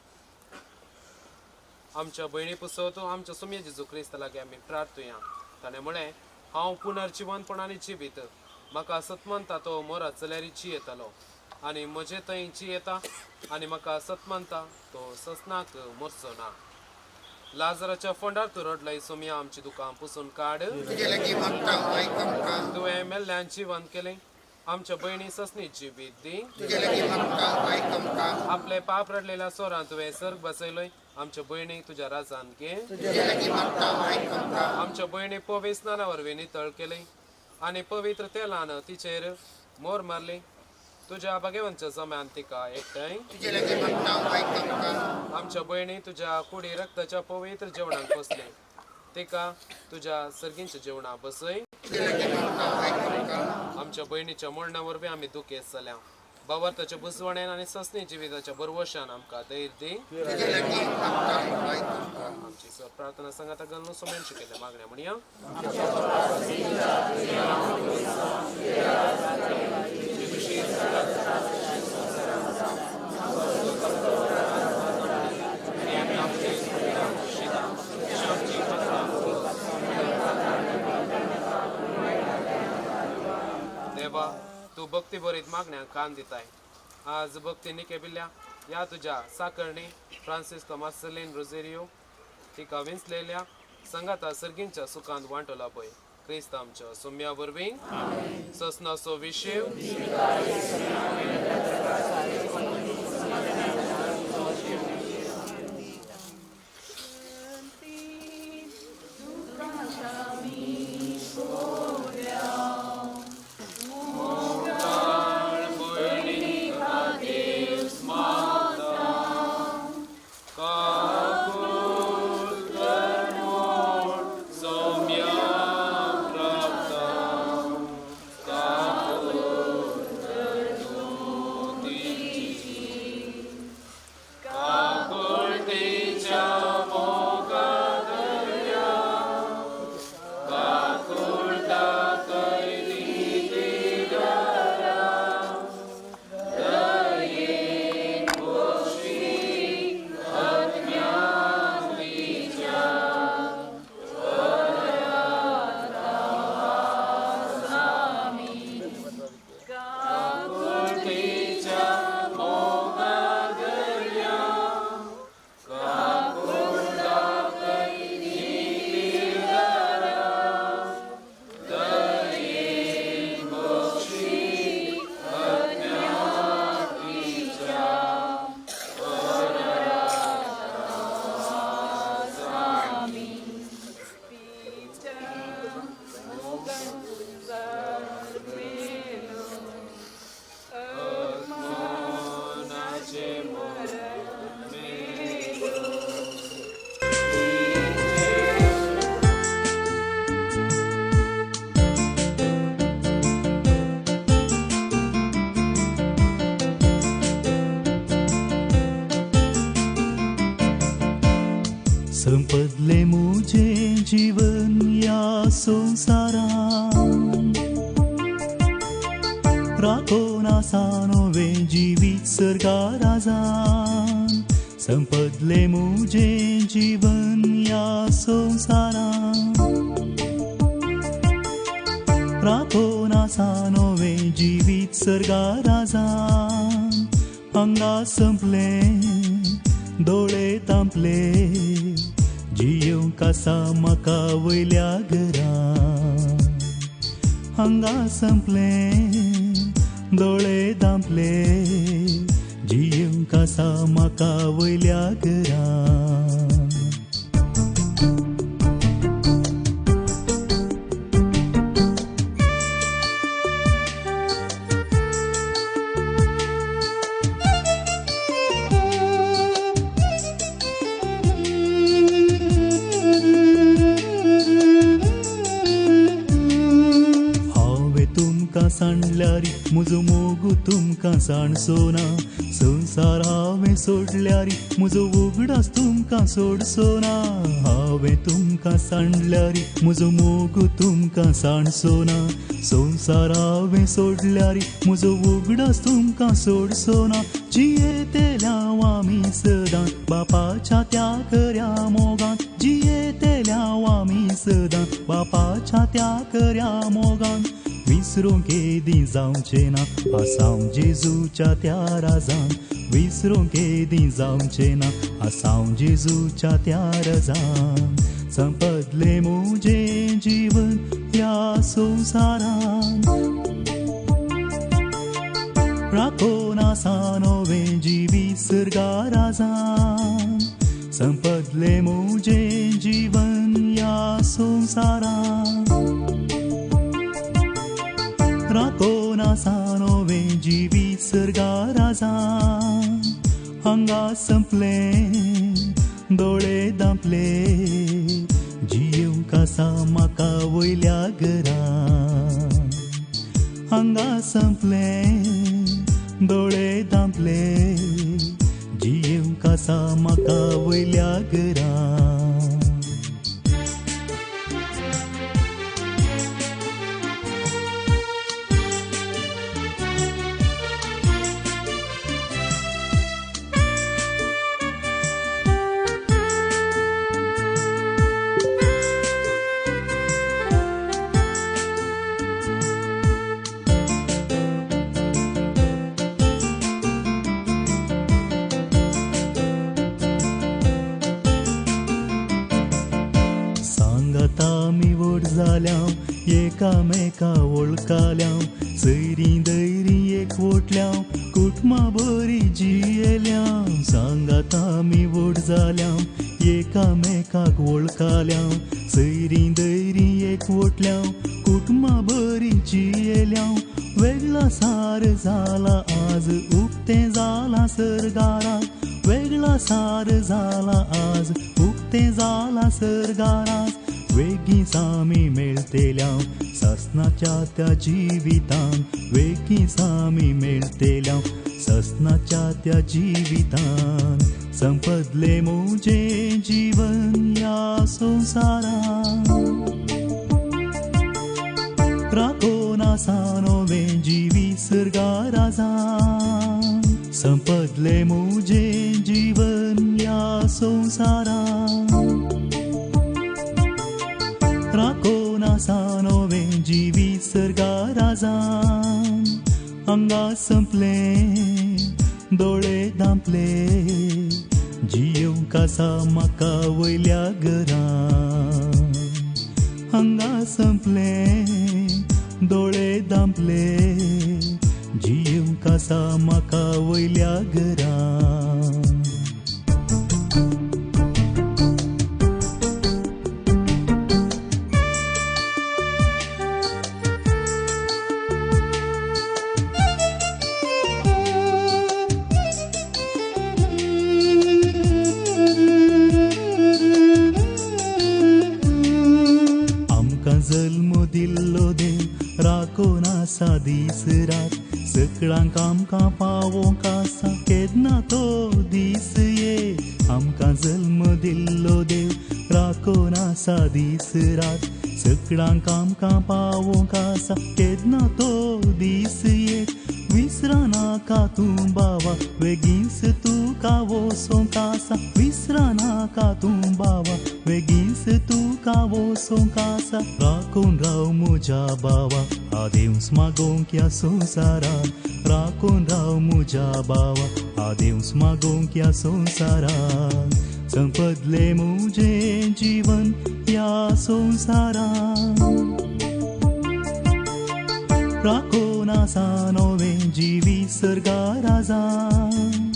आमच्या भयणी पुसवतो आमच्या सोम्या जेजू क्रिस्त लागीं आमी प्रार्थुया. ताणें म्हळें, हांव पुनर्जिवनपण आनी जिवीत, म्हाका सतमनता तो मोरात जाल्यार जियेतालो आनी म्हजे थंय जियेता आनी म्हाका सतमनता तो ससनाक मरचो ना. लाजराच्या फोंडार तूं रडलय सोम्या, आमची दुकां पुसून काड. तुवें मेल्ल्यान जिवन केलें, आमच्या भयणी ससनी जिवीत दी. आपले पाप रडलेल्या सोरान तुवें सर्ग बसयलोय, आमच्या भयणीक तुज्या राजान घे. आमच्या भयणी पवित्र स्नाना वरवीं नितळ केली आनी पवित्र तेलान तिचेर मोर मारली. तुज्या भागेवांच्या जम्यान तिका एकठांय. आमच्या भयणी तुज्या कुडी रक्ताच्या पवित्र जेवणाक बसले, तिका तुज्या सर्गींच्या जेवणा बसय. आमच्या भयणीच्या मरणा वरवीं आमी दुखेस्त जाल्या. बावर्ताच्या बुजवण्यान आनी ससनी जिविताच्या बरवशान आमकां धैर्य दी. आमची सर प्रार्थना सांगाता घालून सोम्यान शिकयल्या मागण्या म्हणया. देवा, तूं भक्ती बरीत मागण्यांक कान दिताय. आज भक्ती निकेबिल्ल्या ह्या तुज्या साकरणी फ्रांसिस्को मार्सेलीन रोजेरियो तिका विंचलेल्या संगाता सर्गींच्या सुखांत वांटो लाभय. क्रिस्त आमच्या सोम्या वरवीं. ससनाचो विशेव संपदले मुझे जीवन या संसारान, राखोन आसा नवें जिवीत सर्गा राजान. संपदले मुझे जीवन या संसारान, राखोन आसा नवें जिवीत सर्गा राजान हांगा संपलें दोळे तांपले जियेवंक आसा म्हाका वयल्या घरा हांगा संपलें दोळे धांपले जियेवंक आसा म्हाका वयल्या घरा. सांडल्यार म्हजो मोग तुमकां सांडचो ना संवसार हांवें सोडल्यार म्हजो उगडास तुमकां सोडचो ना हांवें तुमकां सांडल्यार म्हजो मोग तुमकां सांडचो ना संवसार हांवें सोडल्यार म्हजो उगडास तुमकां सोडचो ना जियेतल्या आमी सदां बापाच्या त्या खऱ्या मोगान जियेतल्या आमी सदां बापाच्या त्या खऱ्या मोगान विसरूंक केदी जावचें ना आसाव जेजूच्या त्या राजान विसरूंक केदी जावचें ना आसाव जेजूच्या त्या राजान संपदलें म्हजें जीवन ह्या संवसारान राखोन आसा नवें जिवीत सर्गा राजान संपदलें म्हजें जीवन ह्या संवसारान राखोन आसा नवें जिवीत सर्गा राजान हांगा संपलें दोळे धांपले जियेवंक आसा म्हाका वयल्या घरा हांगा संपलें दोळे धांपले जियेवंक आसा म्हाका वयल्या घरा. एकामेका वळखाल्या सैरी दैरी एकवटल्या कुटुंबा बरी जियेल्या सांगाता आमी व्हड जाल्या एकामेकाक वळखाल्या सैरी दैरी एकवटल्या कुटुंबा बरी जियेल्या वेगळा सार जाला आज उक्तें जाला सर्गाराक वेगळा सार जाला आज उक्तें जाला सर्गाराक वेगींच आमी मेळटेल्या सासनाच्या त्या जिवितान वेगींच आमी मेळटेल्या सासनाच्या त्या जिवितान संपदलें म्हजें जीवन ह्या संवसारान राखोन आसा नवें जिवीत सर्गा राजान संपदलें म्हजें जीवन ह्या संवसारान राखोन आसा नवें जिवीत सर्गा राजान हांगा संपलें दोळे धांपले जियेवंक आसा म्हाका वयल्या घरा हांगा संपलें दोळे धांपले जियेवंक आसा म्हाका वयल्या घरा. जल्म दिल्लो देव राखोन आसा दीस रात सगळ्यांक आमकां पावोवंक आसा केन्ना तो दीस ये आमकां जल्म दिल्लो देव राखोन आसा दीस रात सगळ्यांक आमकां पावोवंक आसा केन्ना तो दीस ये विसराना विसरानाका तूं बाबा वेगींच तुका वचोंक आसा विसरानाका तूं बाबा वेगींच तुका वचोंक आसा राखून राव म्हज्या बाबा आदेवस मागोवंक ह्या संवसारान राखून राव म्हज्या बाबा आदेवस मागोवंक ह्या संवसारान संपदलें म्हजें जीवन ह्या संवसारान राखून आसा नवें जिवीत सर्गा राजान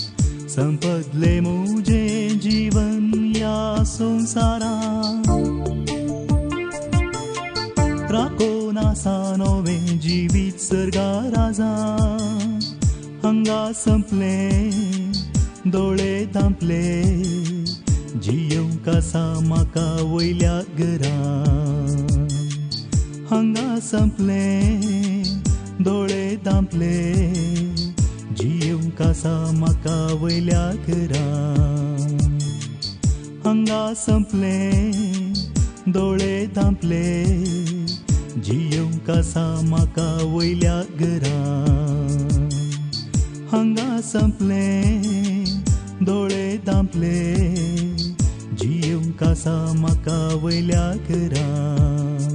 संपदलें म्हजें जीवन ह्या संवसारान राखून आसा नवें जिवीत सर्गा राजान हांगा संपलें दोळे धांपले जियोवंक आसा म्हाका वयल्या घरान हांगा संपलें दोळे धांपले जियोवंक आसा म्हाका वयल्या घरान हांगा संपलें दोळे धांपले जियोवंक आसा म्हाका वयल्या घरान हांगा संपलें दोळे धांपले जियोवंक आसा म्हाका वयल्या घरान.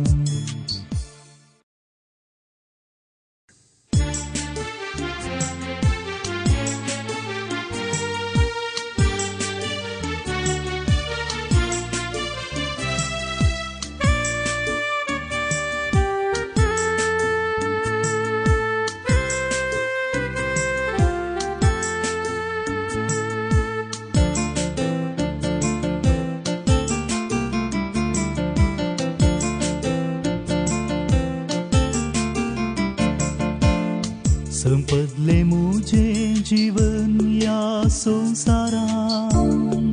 संपदलें म्हजें जीवन ह्या संवसारान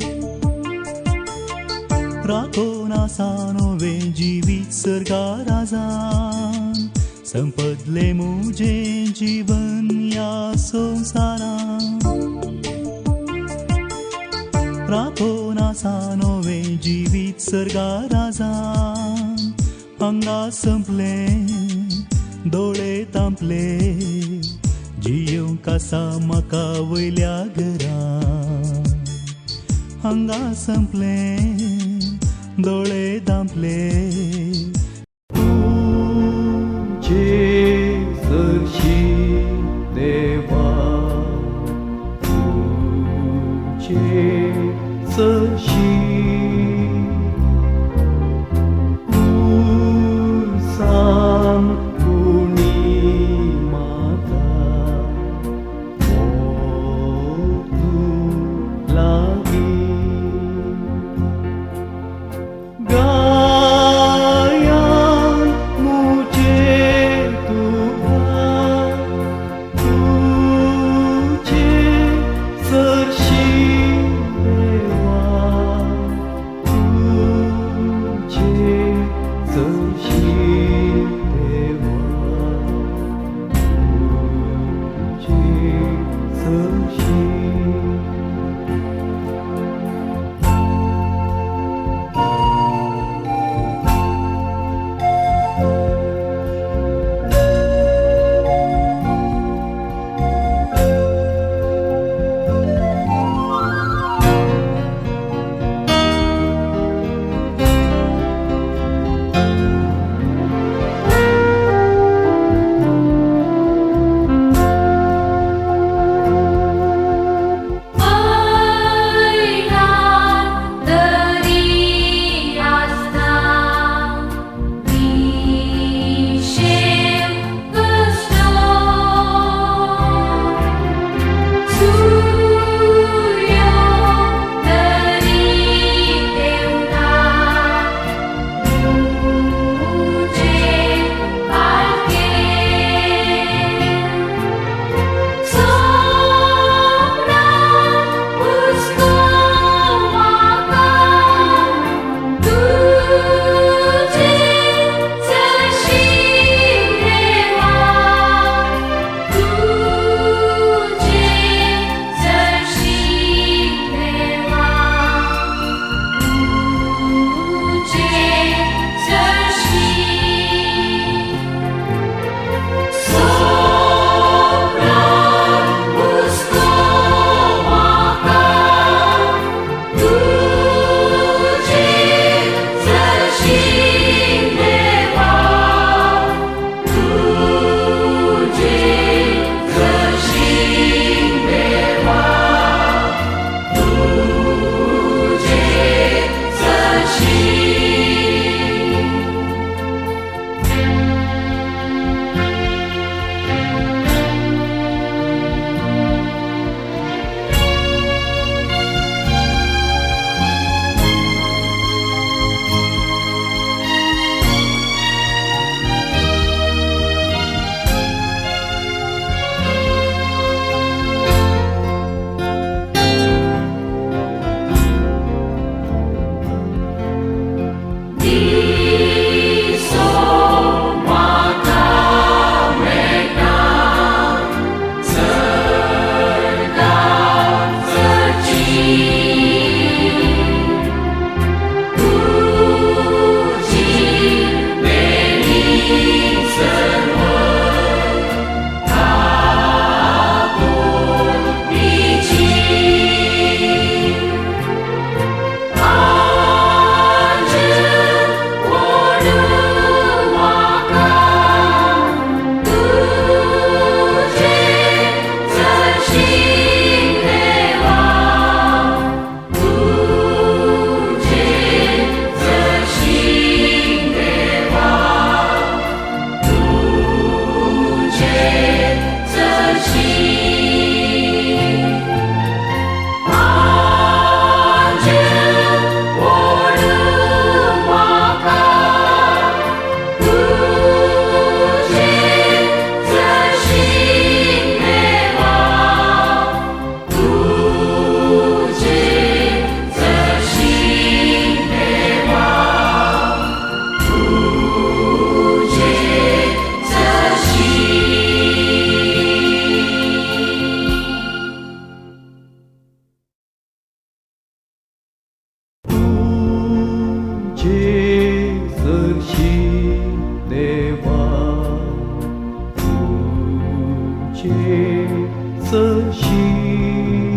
राखून आसा नवें जिवीत सर्गा राजान संपदलें म्हजें जीवन ह्या संवसारान राखून आसा नवें जिवीत सर्गा राजान हांगा संपलें दोळे धांपले जियोवंक आसा म्हाका वयल्या घरान हांगा संपलें दोळे धांपले. तुझे सरशी देवा तुझे सरशी सांग कुणी माता तू लागी गाया तुजेच शी.